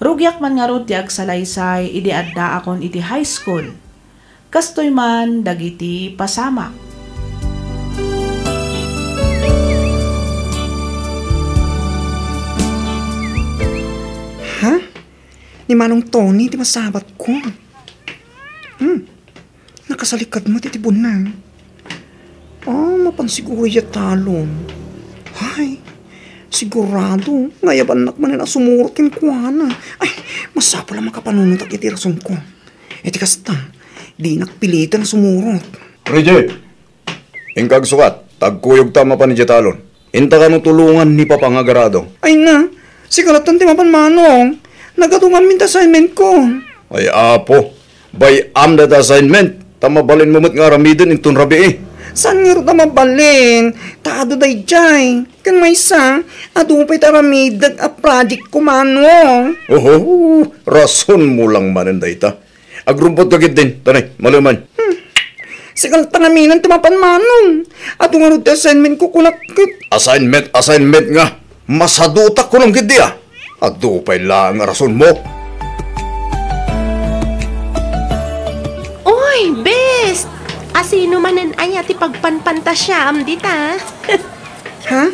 Rugiak man ngarud ti agsalaysay idi addaakon iti high school. Kastoy man dagiti pasamak. Ha? Ni Manong Tony ti masabatko. Hmm. Nakasalikad met iti buneng. Ah, mapan siguro diay talon. Hay, sigurado nga ayabannak manen a sumurot kenkuana. Ay, masapul a makapanunotak iti rasonko. Iti kasta, dinak piliten a sumurot. Reggie, inka agsukat, ta agkuyogta mapan idiay talon. Inta kano tulongan ni Papa nga agarado. Ay na, sika latta ti mapan, Manong. Nagaduam ti assignment ko. Ay, Apo, bay-am dayta assignment, ta mabalinmo met nga aramiden inton rabii. Saan ngarud a mabalin? Ta adu daydiay. Ken maysa, adu pay ti aramidek a project ko, Manong. Oho, rasonmo lang manen dayta. Agrumpot ka ketdin, tanay, maluman. Hmm. Sika latta ngamin ti mapan, Manong. Adu ngarud ti assignment ko, kunak ket. Assignment, assignment nga. Masadutak kunam ketdi a. Adu pay laeng a rasonmo. Oy, Bes! Asino manen aya ti pagpanpantasiaam dita? Ha?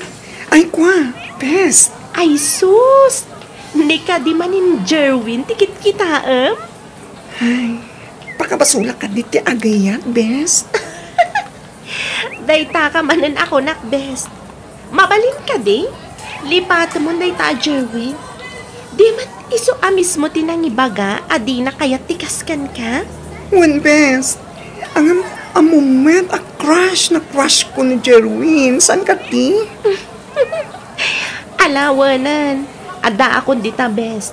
Ay, kua, Bes. Ay, sus! Ni kadi manen Jerwin ti kitkitaem? Ay, pakabasolak kadi ti agayat, Bes. Dayta ka manen a kunak, Bes. Mabalin kadi? Lipatemon dayta a Jerwin. Di met isu a mismo ti nangibaga a dina kayat ti kas kenka? Wen, Bes. Ngem, ammom met a crush na crush ko ni Jerwin. Saan kadi? Ala, wenen. Addaakon dita, Bes.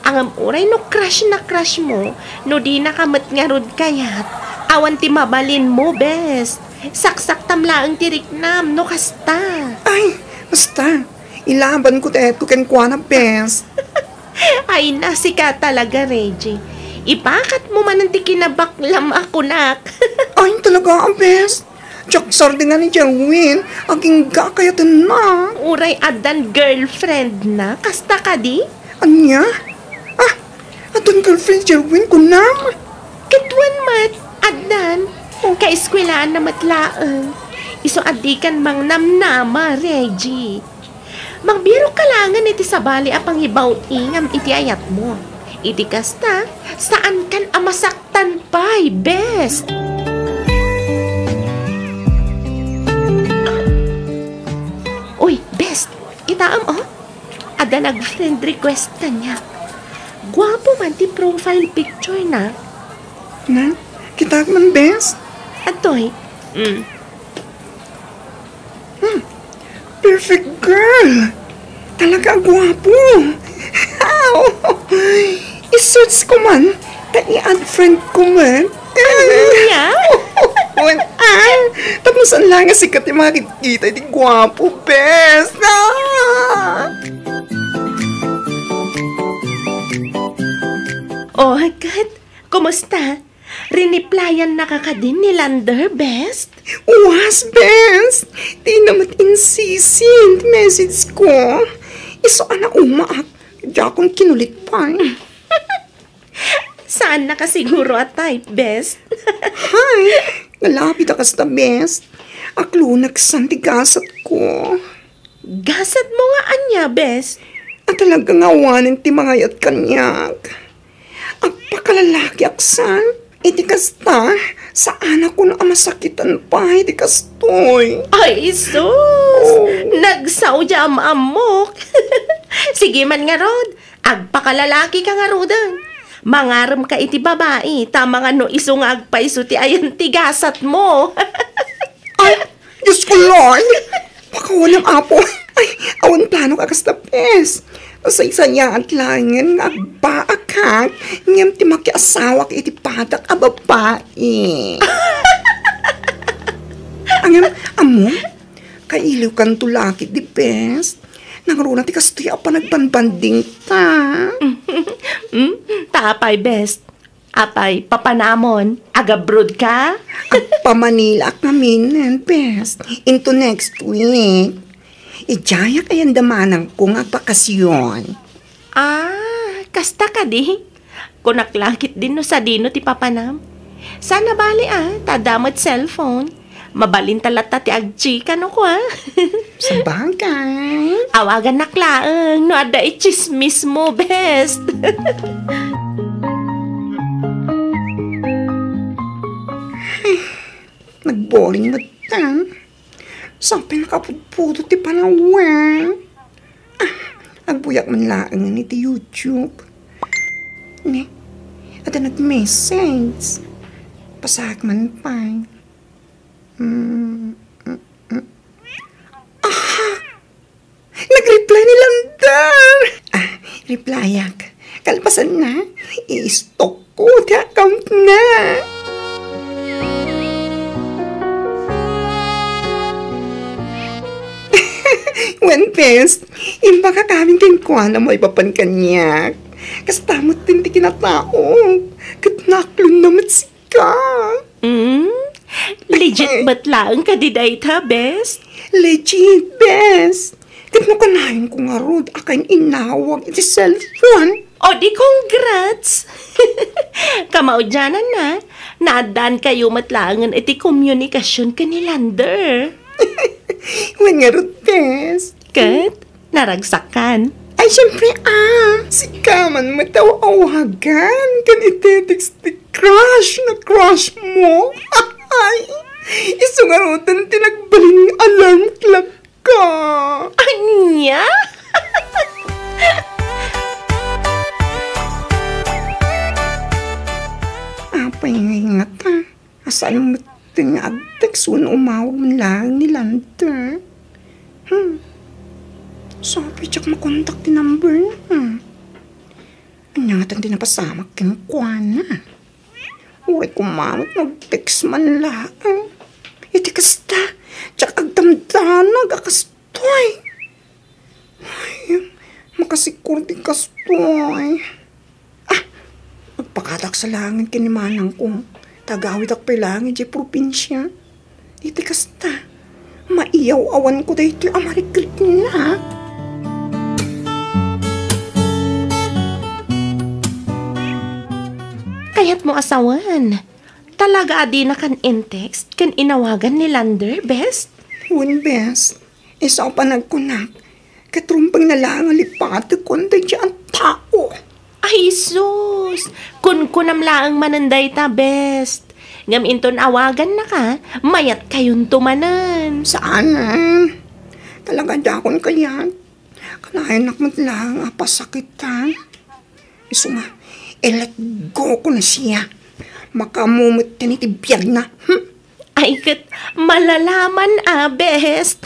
Ngem uray no crush na crush mo, no dina ka met ngarud kayat, awan ti mabalinmo, Bes. Saksaktam laeng ti riknam no kasta. Ay, basta. Ilabanko ti ayatko kenkuana, Bes. Ay na, sika talaga, Reggie. Ipakatmo manen ti kinabaklam a kunak. Ay, talaga, Bes. Diak sardeng ni Jerwin, agingga kayatenna. Uray addan girlfriendna, kasta kadi? Ania? Ah, addan girlfriend ni Jerwin kunam? Ket wen met, addan. Oh. Kaeskuelaanna met laeng. Isu a dikan mangnamnama, Reggie. Magbirok ka laengen iti sabali a pangibaw-ingam iti ayatmo. Iti kasta, saankan a masaktan pay, Bes. Uy, Bes, kitaem, oh. Adda nag-friend request kaniak. Ania ti profile picture na? Na? Kitaek man, bes? Atoy. Mm. Hmm. Perfect girl! Talaga a guapo! I-search ko man, ta i-add friend ko man. Ania? Wen, ah! Tapno saan lang nga sikat ti makakita iti guapo, bes! Ah! Oh, ket, kumusta? Riniplayan na ka kadi ni Lander, bes? Uwas, bes! Dina met insisi ti message ko. Isu a naumaak, diakon kinulit pay. Saan na ka siguro a type, bes? Hay, nalapit a kasta, bes. Akloneksan ti gasat ko. Gasat mo nga ania, bes? A talaga nga awanen ti mangayat kaniak. Agpakalalaki aksan. Iti kasta, saanak a masakitan pay ti kastoy. Ay, sus! Oh. Nagsao di am-ammok. Sige man ngarud, agpakalalaki ka ngaruden. Mangarem ka iti babai, ta amangan no isu nga agpayso ti ayan ti gasat mo. Ay, Diyos ko, Lord! Pakawanam, Apo. Ay, awan planok a kasta, bes. Saysayaat laengen nga agbaakak, ngem ti makiasawak iti padak a babai. Ngem, ammo, kailiwkanto la ketdi, bes. Nangruna ti kastoy a panagbanbandingta. Mm, ta apay, bes? Apay, papanamon, agabroad ka? Agpamanilaak ngamin, bes, into next week. Idiayak ayan da manangko nga agbakasyon. Ah, kasta kadi? Kunak la ketdin no sadino ti papanam. Saan a bale, ah, ta adda met cellphone. Mabalinta latta ti agchika no kua. Sabagay. Awagannak laeng no adda itsismis mo, bes. Nagboring met ta. Sapay nakapudpudot ti panawek. Ah, agbuyak man laeng iti YouTube. Ne, adda nag-message. Basaek man pay. Mm, mm, mm. Aha! Nag-reply ni Lander! Ah, replyak. Kalpasanna, i-stalk ko ti account na. Wen, bes, imbagak amin kenkuana maipapan kaniak. Kasta met ti kinataok. Ket naaklonna met ka. Mm? Legit met laeng kadi dayta, bes? Legit, bes. Ket no kanayon ko ngarud a kain-inawag iti cellphone. O di congrats! Kamaudiananna, naaddaankayo met laengen iti komunikasion ken ni Lander. Wen ngarud, bes. Ket? Naragsakan. Ay, siyempre, ah, sika man met ti aw-awagan ken iti text ti crush na crush mo. Ay, isu ngaruden ti nagbalin nga alarm clock ka. Ania? Apay nga ingata. Asaan met nga ag-text wenno umawag man laeng ni Lander? Hmm. Sapay diak makontak ti number na. Ania ngatan ti napasamak kenkuana? Uray koma met no ag-text man laeng. Iti kasta, diak agdamdanag a kastoy. Ay, makasikor ti kastoy. Ah, agpakatak sa laengen ken ni manangko. Ta agawidak pay laeng idiay probinsia. Iti kasta, maiyaw-awanko daytoy a marikrikna. Kayatmo a sawen, talaga a dinakan in-text ken inawagan ni Lander, bes? Wen, bes. Isu a panagkunak, ket rumbeng na laeng a lipatekon daydiay a tao. Ay, sus! Kunkunam laeng manen dayta, bes. Ngem inton awagannaka, mayatkayonto manen. Saanen. Talaga dakon kayat. Kanayonak met laeng a pasakitan. Isu nga, I-let go ko na siya. Makaammo metten iti biagna. Hmm. Ay, ket malalaman a, best.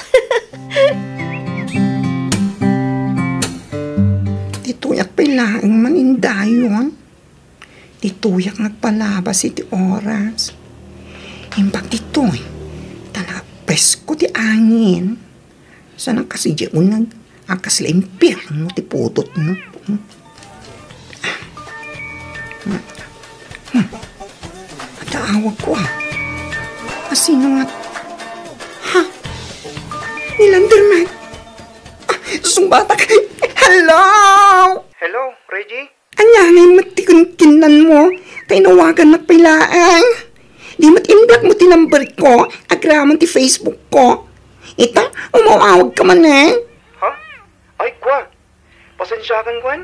Ditoyak pay laeng manindayon. Ditoyak nagpalabas iti oras. Imbag ditoy, ta napresko ti angin. Saan a kas idiay uneg a kasla impierno ti pudotna. Hmm. Hmm. Adda awagko, a. A, sino nga? Ha? Ni Lander met. A, sungbatak. Hello! Hello, Reggie? Ania ngay met ti kinkinnanmo? Ta inawagannak pay laeng. Di met in-block mo ti number ko, agraman ti Facebook ko. Ita, umawawag ka manen. Ha? Ay, kua. Pasensiakan kua.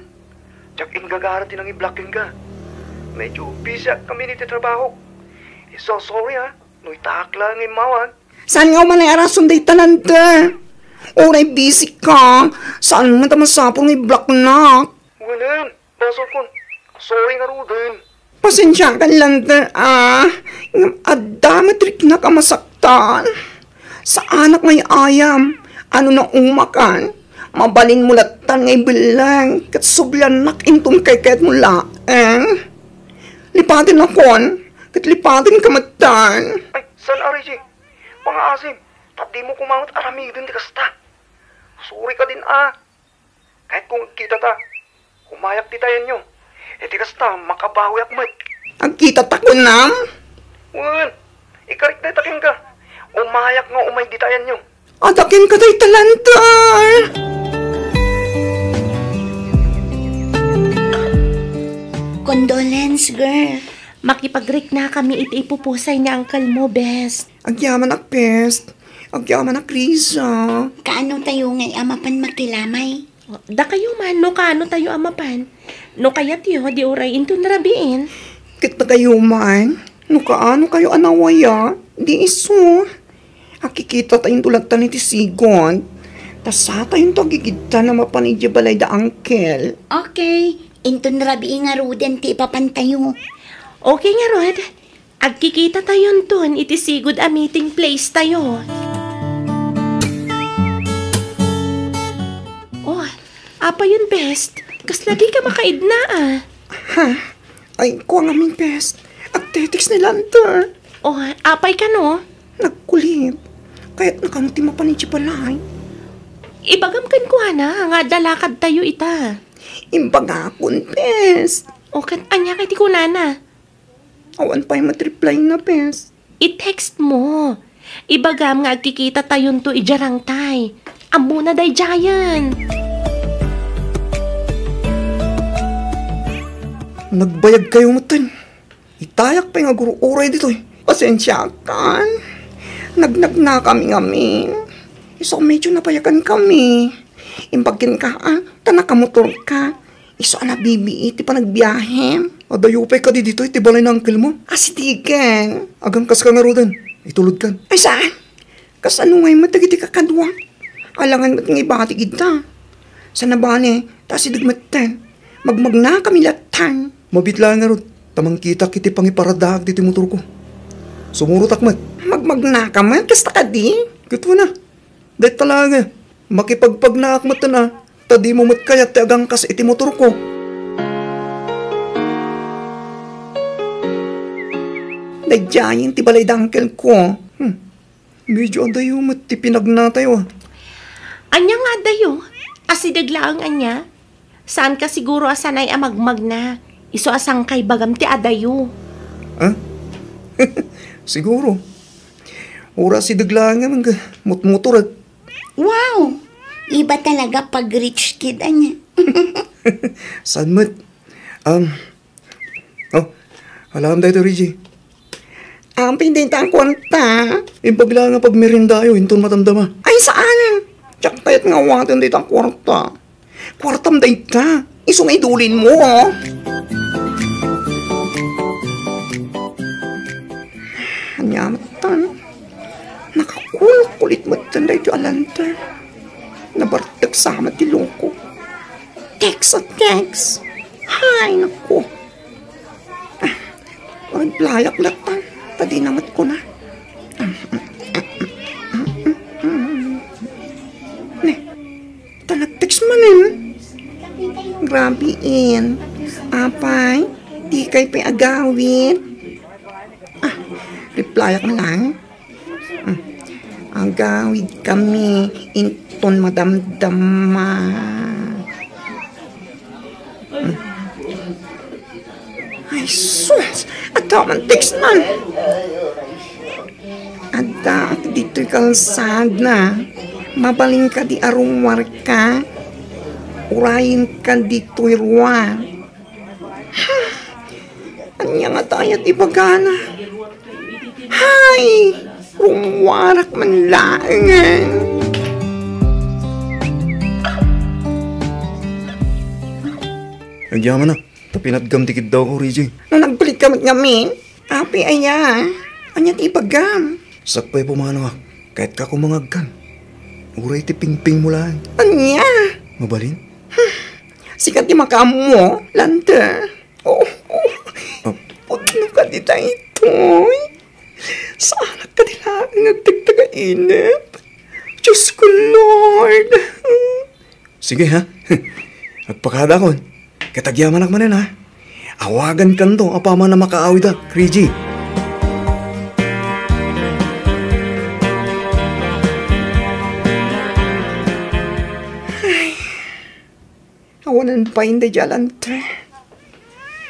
Diak inggagara ti nangi-block kenka. Medyo busy ak ngamin iti trabaho. So sorry, ha, no itaak la nga immawag. Saan nga umanay a rason dayta, Lander? Uray busy ka, saan met a masapul nga i-blocknak? Wen, basolkon. Sorry ngaruden. Pasensiakan, Lander, a. Ngem adda met riknak a masaktan. Saanak nga ay-ayam. Ano na umakan? Mabalinmo lattan nga ibelleng ket subliannak inton kaykayatmo laeng. Lipatenakon, ket lipatenka metten. Ay, saan a, Reggie? Pangaasim, ta dimo koma met aramiden ti kasta. Sorry kadin, a. Kayatko nga agkitata. Umayak ditayenyo. Iti kasta, makabawiak met. Agkitata kunam? Wen, ikarik dayta kenka. Umayak nga umay ditayenyo. Adda kenka dayta, Lander. Condolence, girl. Makipagriknakami iti ipupusay ni uncle mo, best. Agyamanak, best. Agyamanak, Riza. Kaano tayo ngay a mapan makilamay? Dakayo man, no kaano tayo a mapan. No kayatyo, di uray inton rabiin. Ket dakayo man, no kaano kayo a nawaya, di isu. Agkikita tayonto lattan iti sigud. Ta saan tayonto agigidtan a mapan idiay balay da uncle. Okay, inton rabii ngaruden ti ipapan tayo. Okay ngarud. Agkikita tayonton iti sigud a meeting place tayo. Oh, apay yon, best? Kasla dika makaidna, a. Ha? Ay, kua ngamin, best. Agte-text ni Lander. Oh, apay kano? Nagkulit. Kayatna kano ti mapan idiay balay. Ibagam kenkuana nga adda lakad tayo ita. Imbagakon, best. O, ket ania kay ti kunana? Awan pay met reply na, best. I-text mo. Ibagam nga agkikita tayonto idiay rangtay. Ammona daydiayen. Nagbayag kayo metten. Itayak pay nga agur-uray ditoy. Pasensiakan. Nagnagnakami ngamin. Isu a medyo nabayagan kami. Imbag kenka, a, ta nakamotorka. Isu a nabibii ti panagbiahem. Adayo pay kadi ditoy ti balay ni uncle mo? Asitegen. Agangkaska ngaruden. Itulodkan. Ay, saan? Kasano ngay met dagiti kakadua? Alangan met nga ibati ita. Sana bale, ta asideg metten. Magmagnakami lattan. Mabiit laeng ngarud, ta mangkitak iti pangiparadaak ditoy motorko. Sumurotak met. Magmagnaka met, kasta kadi? Ket wen a. Dayta laeng, makipagpagnaak metten a, ta dimo met kayat ti agangkas iti motorko. Daydiayen ti balay da uncle ko. Hmm. Medyo adayo met ti pinagnatayo, a. Ania nga adayo? Asideg laeng ania? Saanka siguro a sanay a magmagna. Isu a sangkay bagam ti adayo. Ha? Siguro. Ura asideg laeng nga mutmotorek. Wow! Iba talaga pag rich kid, ania? Saan met? Um, oh, alam dayta, Reggie. Ampay dayta a kuarta. Imbag laeng nga pagmeriendayo, inton madamdama. Ay, saan? Diak kayat nga awaten dayta a kuarta. Kuartam dayta. Isu nga idulinmo, oh. Ania met tan? Nakakulkulit met tan daytoy a Lander. Nabartek sa met ti loko. Text a text. Hay, naku. Reply-ak latta, ta dina met kuna. Ne, ta nag-text manen. Grabe, in. Apay, dikay pay agawid. Ah, reply-ak lang. Hmm. Agawid kami inton madamdama. Hmm. Ay, sus! Adda man text man. Addaak ditoy kalsada. Mabalin kadi a rummuarka? Urayenka ditoy ruar. Ania ngata aya ti ibagana? Hay! Rummuarak man laengen. Agyamanak, ta pinatgam ti kiddawko, Reggie. No nagbalika met ngamin, apay aya? Ania ti ibagam? Sakbay pumanaak, kayatka koma nga agkan. Uray ti pingpingmo laeng. Ania? Mabalin? Sika ti makaammo, Lander. Oh, oh. Oh. Pudno kadi daytoy. Saanak kadi laeng nga agtagtagainep. Diyos ko, Lord. Sige, ha? Agpakadakon. Ket agyamanak manen, ha? Awagankanto apaman a makaawidak, Reggie. Ay. Awanen pay daydiay a Lander.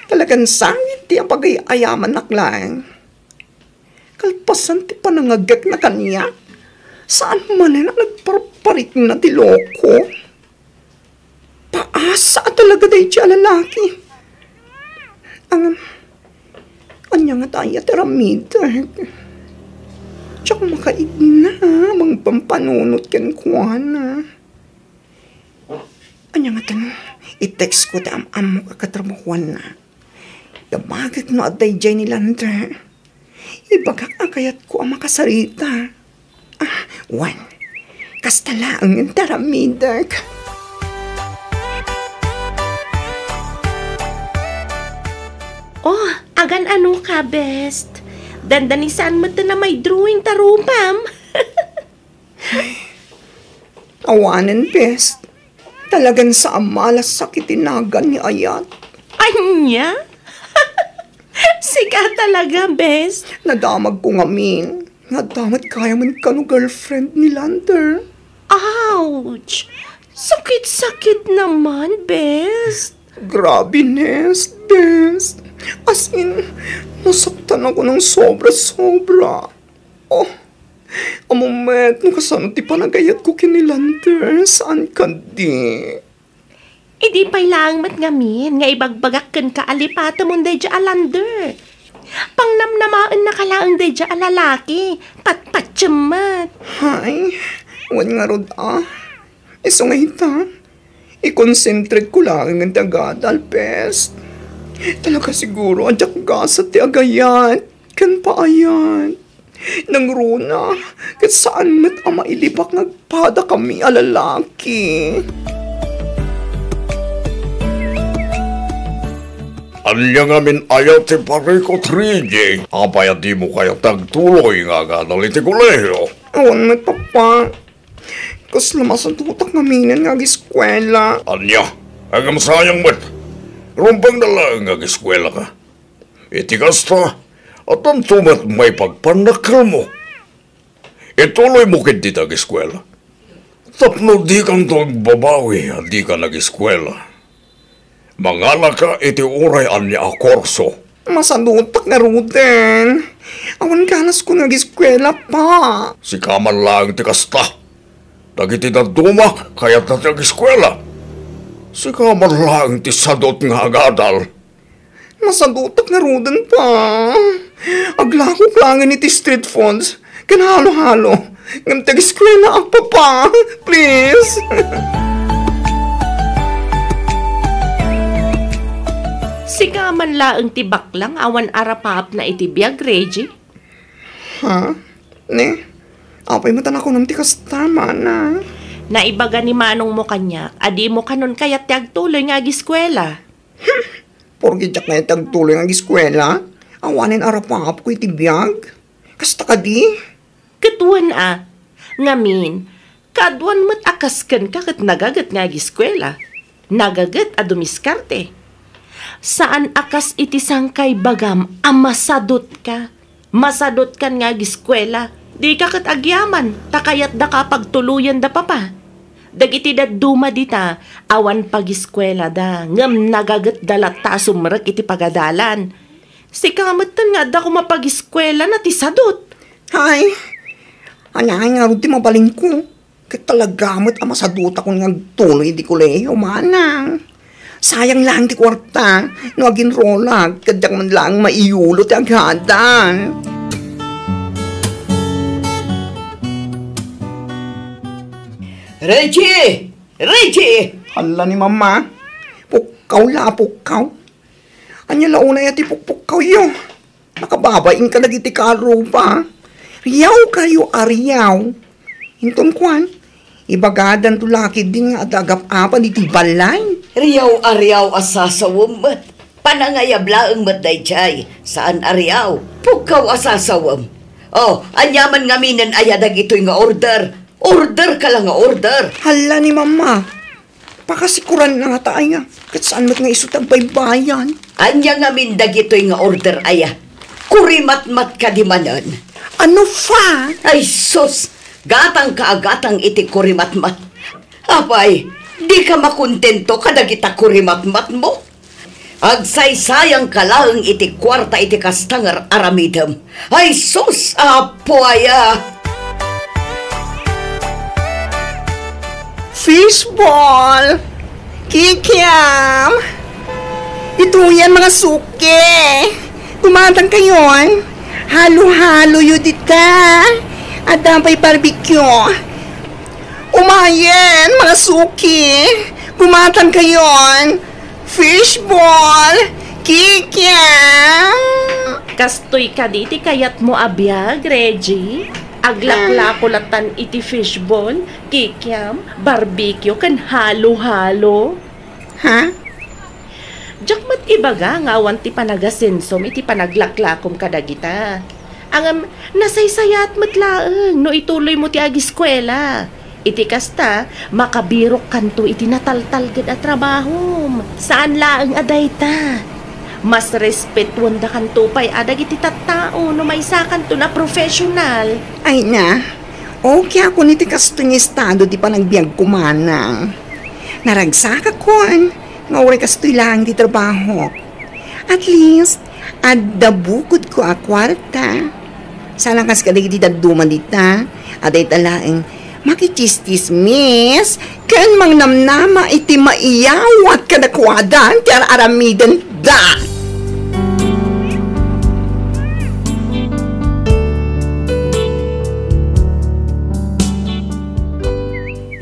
Talagan sangit ti apagay-ayamanak laeng. Kalpasan ti panangagekna kaniak, saan manen a nagparparikna ti loko. Paasa a talaga daydiay a lalaki. Ang, ania ngata aya ti aramidek? Diak makaigna a mangpampanunot kenkuana. Ania ngatan, i-text ko ti am-ammok a katrabahuanna. Damagek no adda idiay ni Lander. Ibagak a kayatko a makasarita. Ah, wen, kasta laeng ti aramidek. Oh, agan-ano ka, best? Dandani saan met ti namay drawing ta rupam. Awanen, best. Talagan sa amalas sakit ti nagan ni Ayat. Ania? Sika talaga, best. Nadamagko ngamin nga adda met gayamen kano girlfriend ni Lander. Ouch! Sakit-sakit naman, best. Grabe, Nest, best. As in, nasaktan ako ng sobra-sobra. Oh, ammom met no kasano ti panagayatko ken ni Lander, saan kadi? Idi pay laeng met ngamin nga ibagbagak kenka a lipatemon daydiay a Lander. Pangnamnamaennaka laeng daydiay a lalaki, patpatiem met. Hay, wen ngarud a. Isu nga ita, i-concentrate ko laeng ti agadal, best. Talaga siguro a diak gasat ti agayat ken paayat. Nangruna, ket saan met a mailibak nga agpadakami a lalaki. Ania ngamin aya ti parikut, Reggie? Apay a dimo kayat ti agtuloy nga agadal iti kolehio? Awan met, Papa. Kasla masadutak ngaminen nga agiskuela. Ania? Ngem sayang met. Rumbengna laeng nga agiskuelaka. Iti kasta, addanto met maipagpannakkelmo. Ituloymo ketdi ti agiskuela. Tapno dikanto agbabawi a dika nagiskuela. Mangalaka iti uray ania a kurso. Masadutak ngaruden. Awan ganaskon nga agiskuela, Pa. Sika man laeng ti kasta. Dagiti dadduma, kayatda ti agiskuela. Sika man laeng ti sadut nga agadal. Masadutak ngaruden, Pa. Aglakok laengen iti street foods ken halo-halo. Ngem ti agiskuelaak, Papa. Please. Sika man laeng ti baklang awan arapaapna iti biag, Reggie? Ha? Ne? Apay met a nakunam ti kasta, Mana? Naibaga ni manongmo kaniak a dimo kanon kayat ti agtuloy nga agiskuela. Porke diak kayat ti agtuloy nga agiskuela, Awanen a rapapko iti biag. Kasta kadi? Ket wen a, ngamin, kaaduan met a kas kenka ket nagaget nga agiskuela. Nagaget a dumiskarte. Saan a kas iti sangkaibagam a masadutka. Masadutkan nga agiskuela. Dika ket agyaman, ta kayatdaka a pagtuloyenda, papa. Dagiti dadduma dita, awan pagiskuelada, ngem nagagetda latta a sumrek iti pagadalan. Sika metten nga adda koma pagiskuelana ti sadut. Ay, ania ngarud ti mabalinko? Ket talaga met a masadutakon nga agtuloy iti kolehiyo, manang. Sayang laeng ti kuarta no aginrolak, ket diak man laeng maiyulo ti agadal. Reggie! Reggie! Hala ni Mama, pukkaw la a pukkaw. Ania la unay a ti pukpukkawyo? Nakababain kadagiti karupa. Riaw kayo a riaw. Inton kuan, ibagadanto la ketdin nga adda agap-apan iti balay. Riaw a riaw a sasawem met. Panangayab laeng met daydiay. Saan a riaw. Pukkaw a sasawem. Oh, aniaman ngaminen aya dagitoy nga order? Order ka la nga order. Hala ni Mama. Pakasikuran na ngata aya, ket saan met nga isu ti agbaybayan. Ania ngamin dagitoy nga order aya? Kurimatmat kadi manen? Ano fa? Ay sus! Gatangka a gatang iti kurimatmat. Apay, dika makontento kadagita kurimatmatmo? Agsaysayangka laeng iti kuarta iti kasta nga ar-aramidem. Ay sus, Apo aya! Fishball! Kikiam! Ituyan, mga suki! Gumatang kayon! Halo-haloyo dita! Adda pay barbecue! Umayen, mga suki! Gumatang kayon! Fishball! Kikiam! Kastoy kadi ti kayatmo a biag, Reggie? Aglaklako latan iti fishball, kikiam, barbecue, ken halo-halo. Ha? Diak met ibaga nga awan ti panagasensom iti panaglaklakom kadagita. Ngem, nasaysayaat met laeng no ituloymo ti agiskuela. Iti kasta, makabirokkanto iti nataltalged a trabahom. Saan laeng a dayta. Mas respetuendakanto pay a dagiti tattao no maysakanton a professional. Ay na, okay ako iti kastoy nga estado ti panagbiagko, manang. Naragsakakon nga uray kastoy laeng ti trabahok. At least, adda bukodko a kuarta. Saan a kas kadagiti dadduma dita, a dayta laeng makichistismis ken mangnamnama iti maiyawat kadakuada ti ar-aramidenda.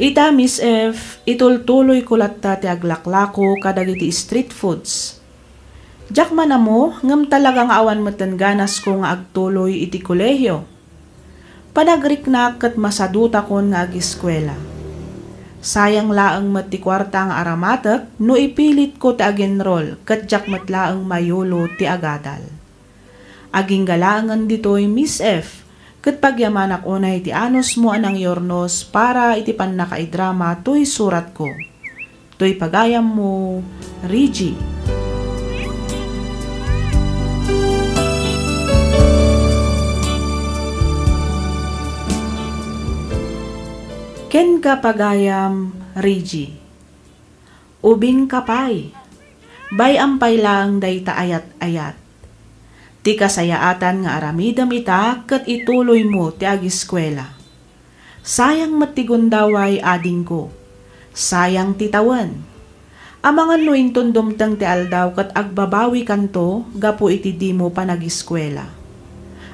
Ita, Miss F, itultuloyko latta ti aglaklako kadagiti street foods. Diak man ammo, ngem talaga nga awan metten ganasko nga agtuloy iti kolehio. Panagriknak ket masadutakon nga agiskuela. Sayang laeng met ti kuarta nga aramatek no ipilitko ti agenrol ket diak met laeng mayulo ti agadal. Agingga laengen ditoy, Miss F, ket pagyamanak unay ti anusmo a nangyurnos para iti pannakaidrama toy suratko. Toy pagayammo, Reggie. Kenka, pagayam, Reggie. Ubingka pay. Bay-am pay laeng dayta ayat-ayat. Ti kasayaatan nga aramidem ita ket ituloymo ti agiskuela. Sayang met ti gundaway, adingko. Sayang ti tawen. Amangan no inton dumteng ti aldaw ket agbabawikanto gapu iti dimo panagiskuela.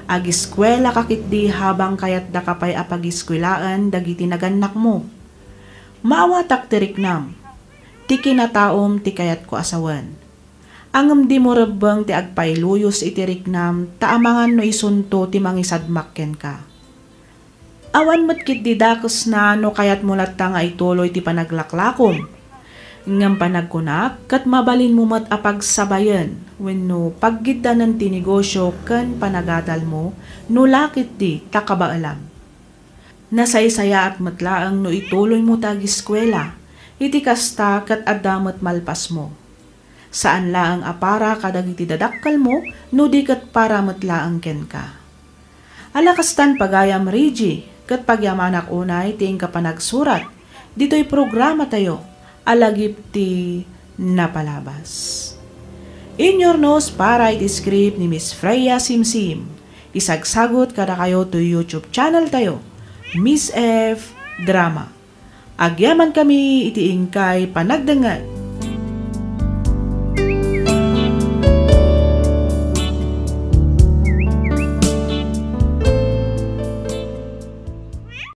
Agiskuelaka ketdi habang kayatdaka pay a pagiskuelaen dagiti nagannakmo. Maawatak ti riknam. Ti kinataom ti kayatko a sawen. Ngem dimo rebbeng ti agpailuyos iti riknam ta amangan no isunto ti mangisadmak kenka. Awan met ketdi dakesna no kayatmo latta nga ituloy ti panaglaklakom. Ngem panagkunak, ket mabalinmo met a pagsabayen wenno paggiddanen ti negosio ken panagadalmo no la ketdi ta kabaelam. Nasaysayaat met laeng no ituloymo ti agiskuela, iti kasta ket adda met malpasmo. Saan laeng a para kadagiti dadakkelmo no di ket para met laeng kenka. Ala kastan pagayam Reggie, ket pagyamanak unay ti inka panagsurat ditoy programatayo a Lagip ti Napalabas. Inyurnos para iti script ni Miss Freya Simsim. Isagsagut kadakayo toy YouTube channel tayo, Miss F Drama. Agyamankami iti inkay panagdengngeg.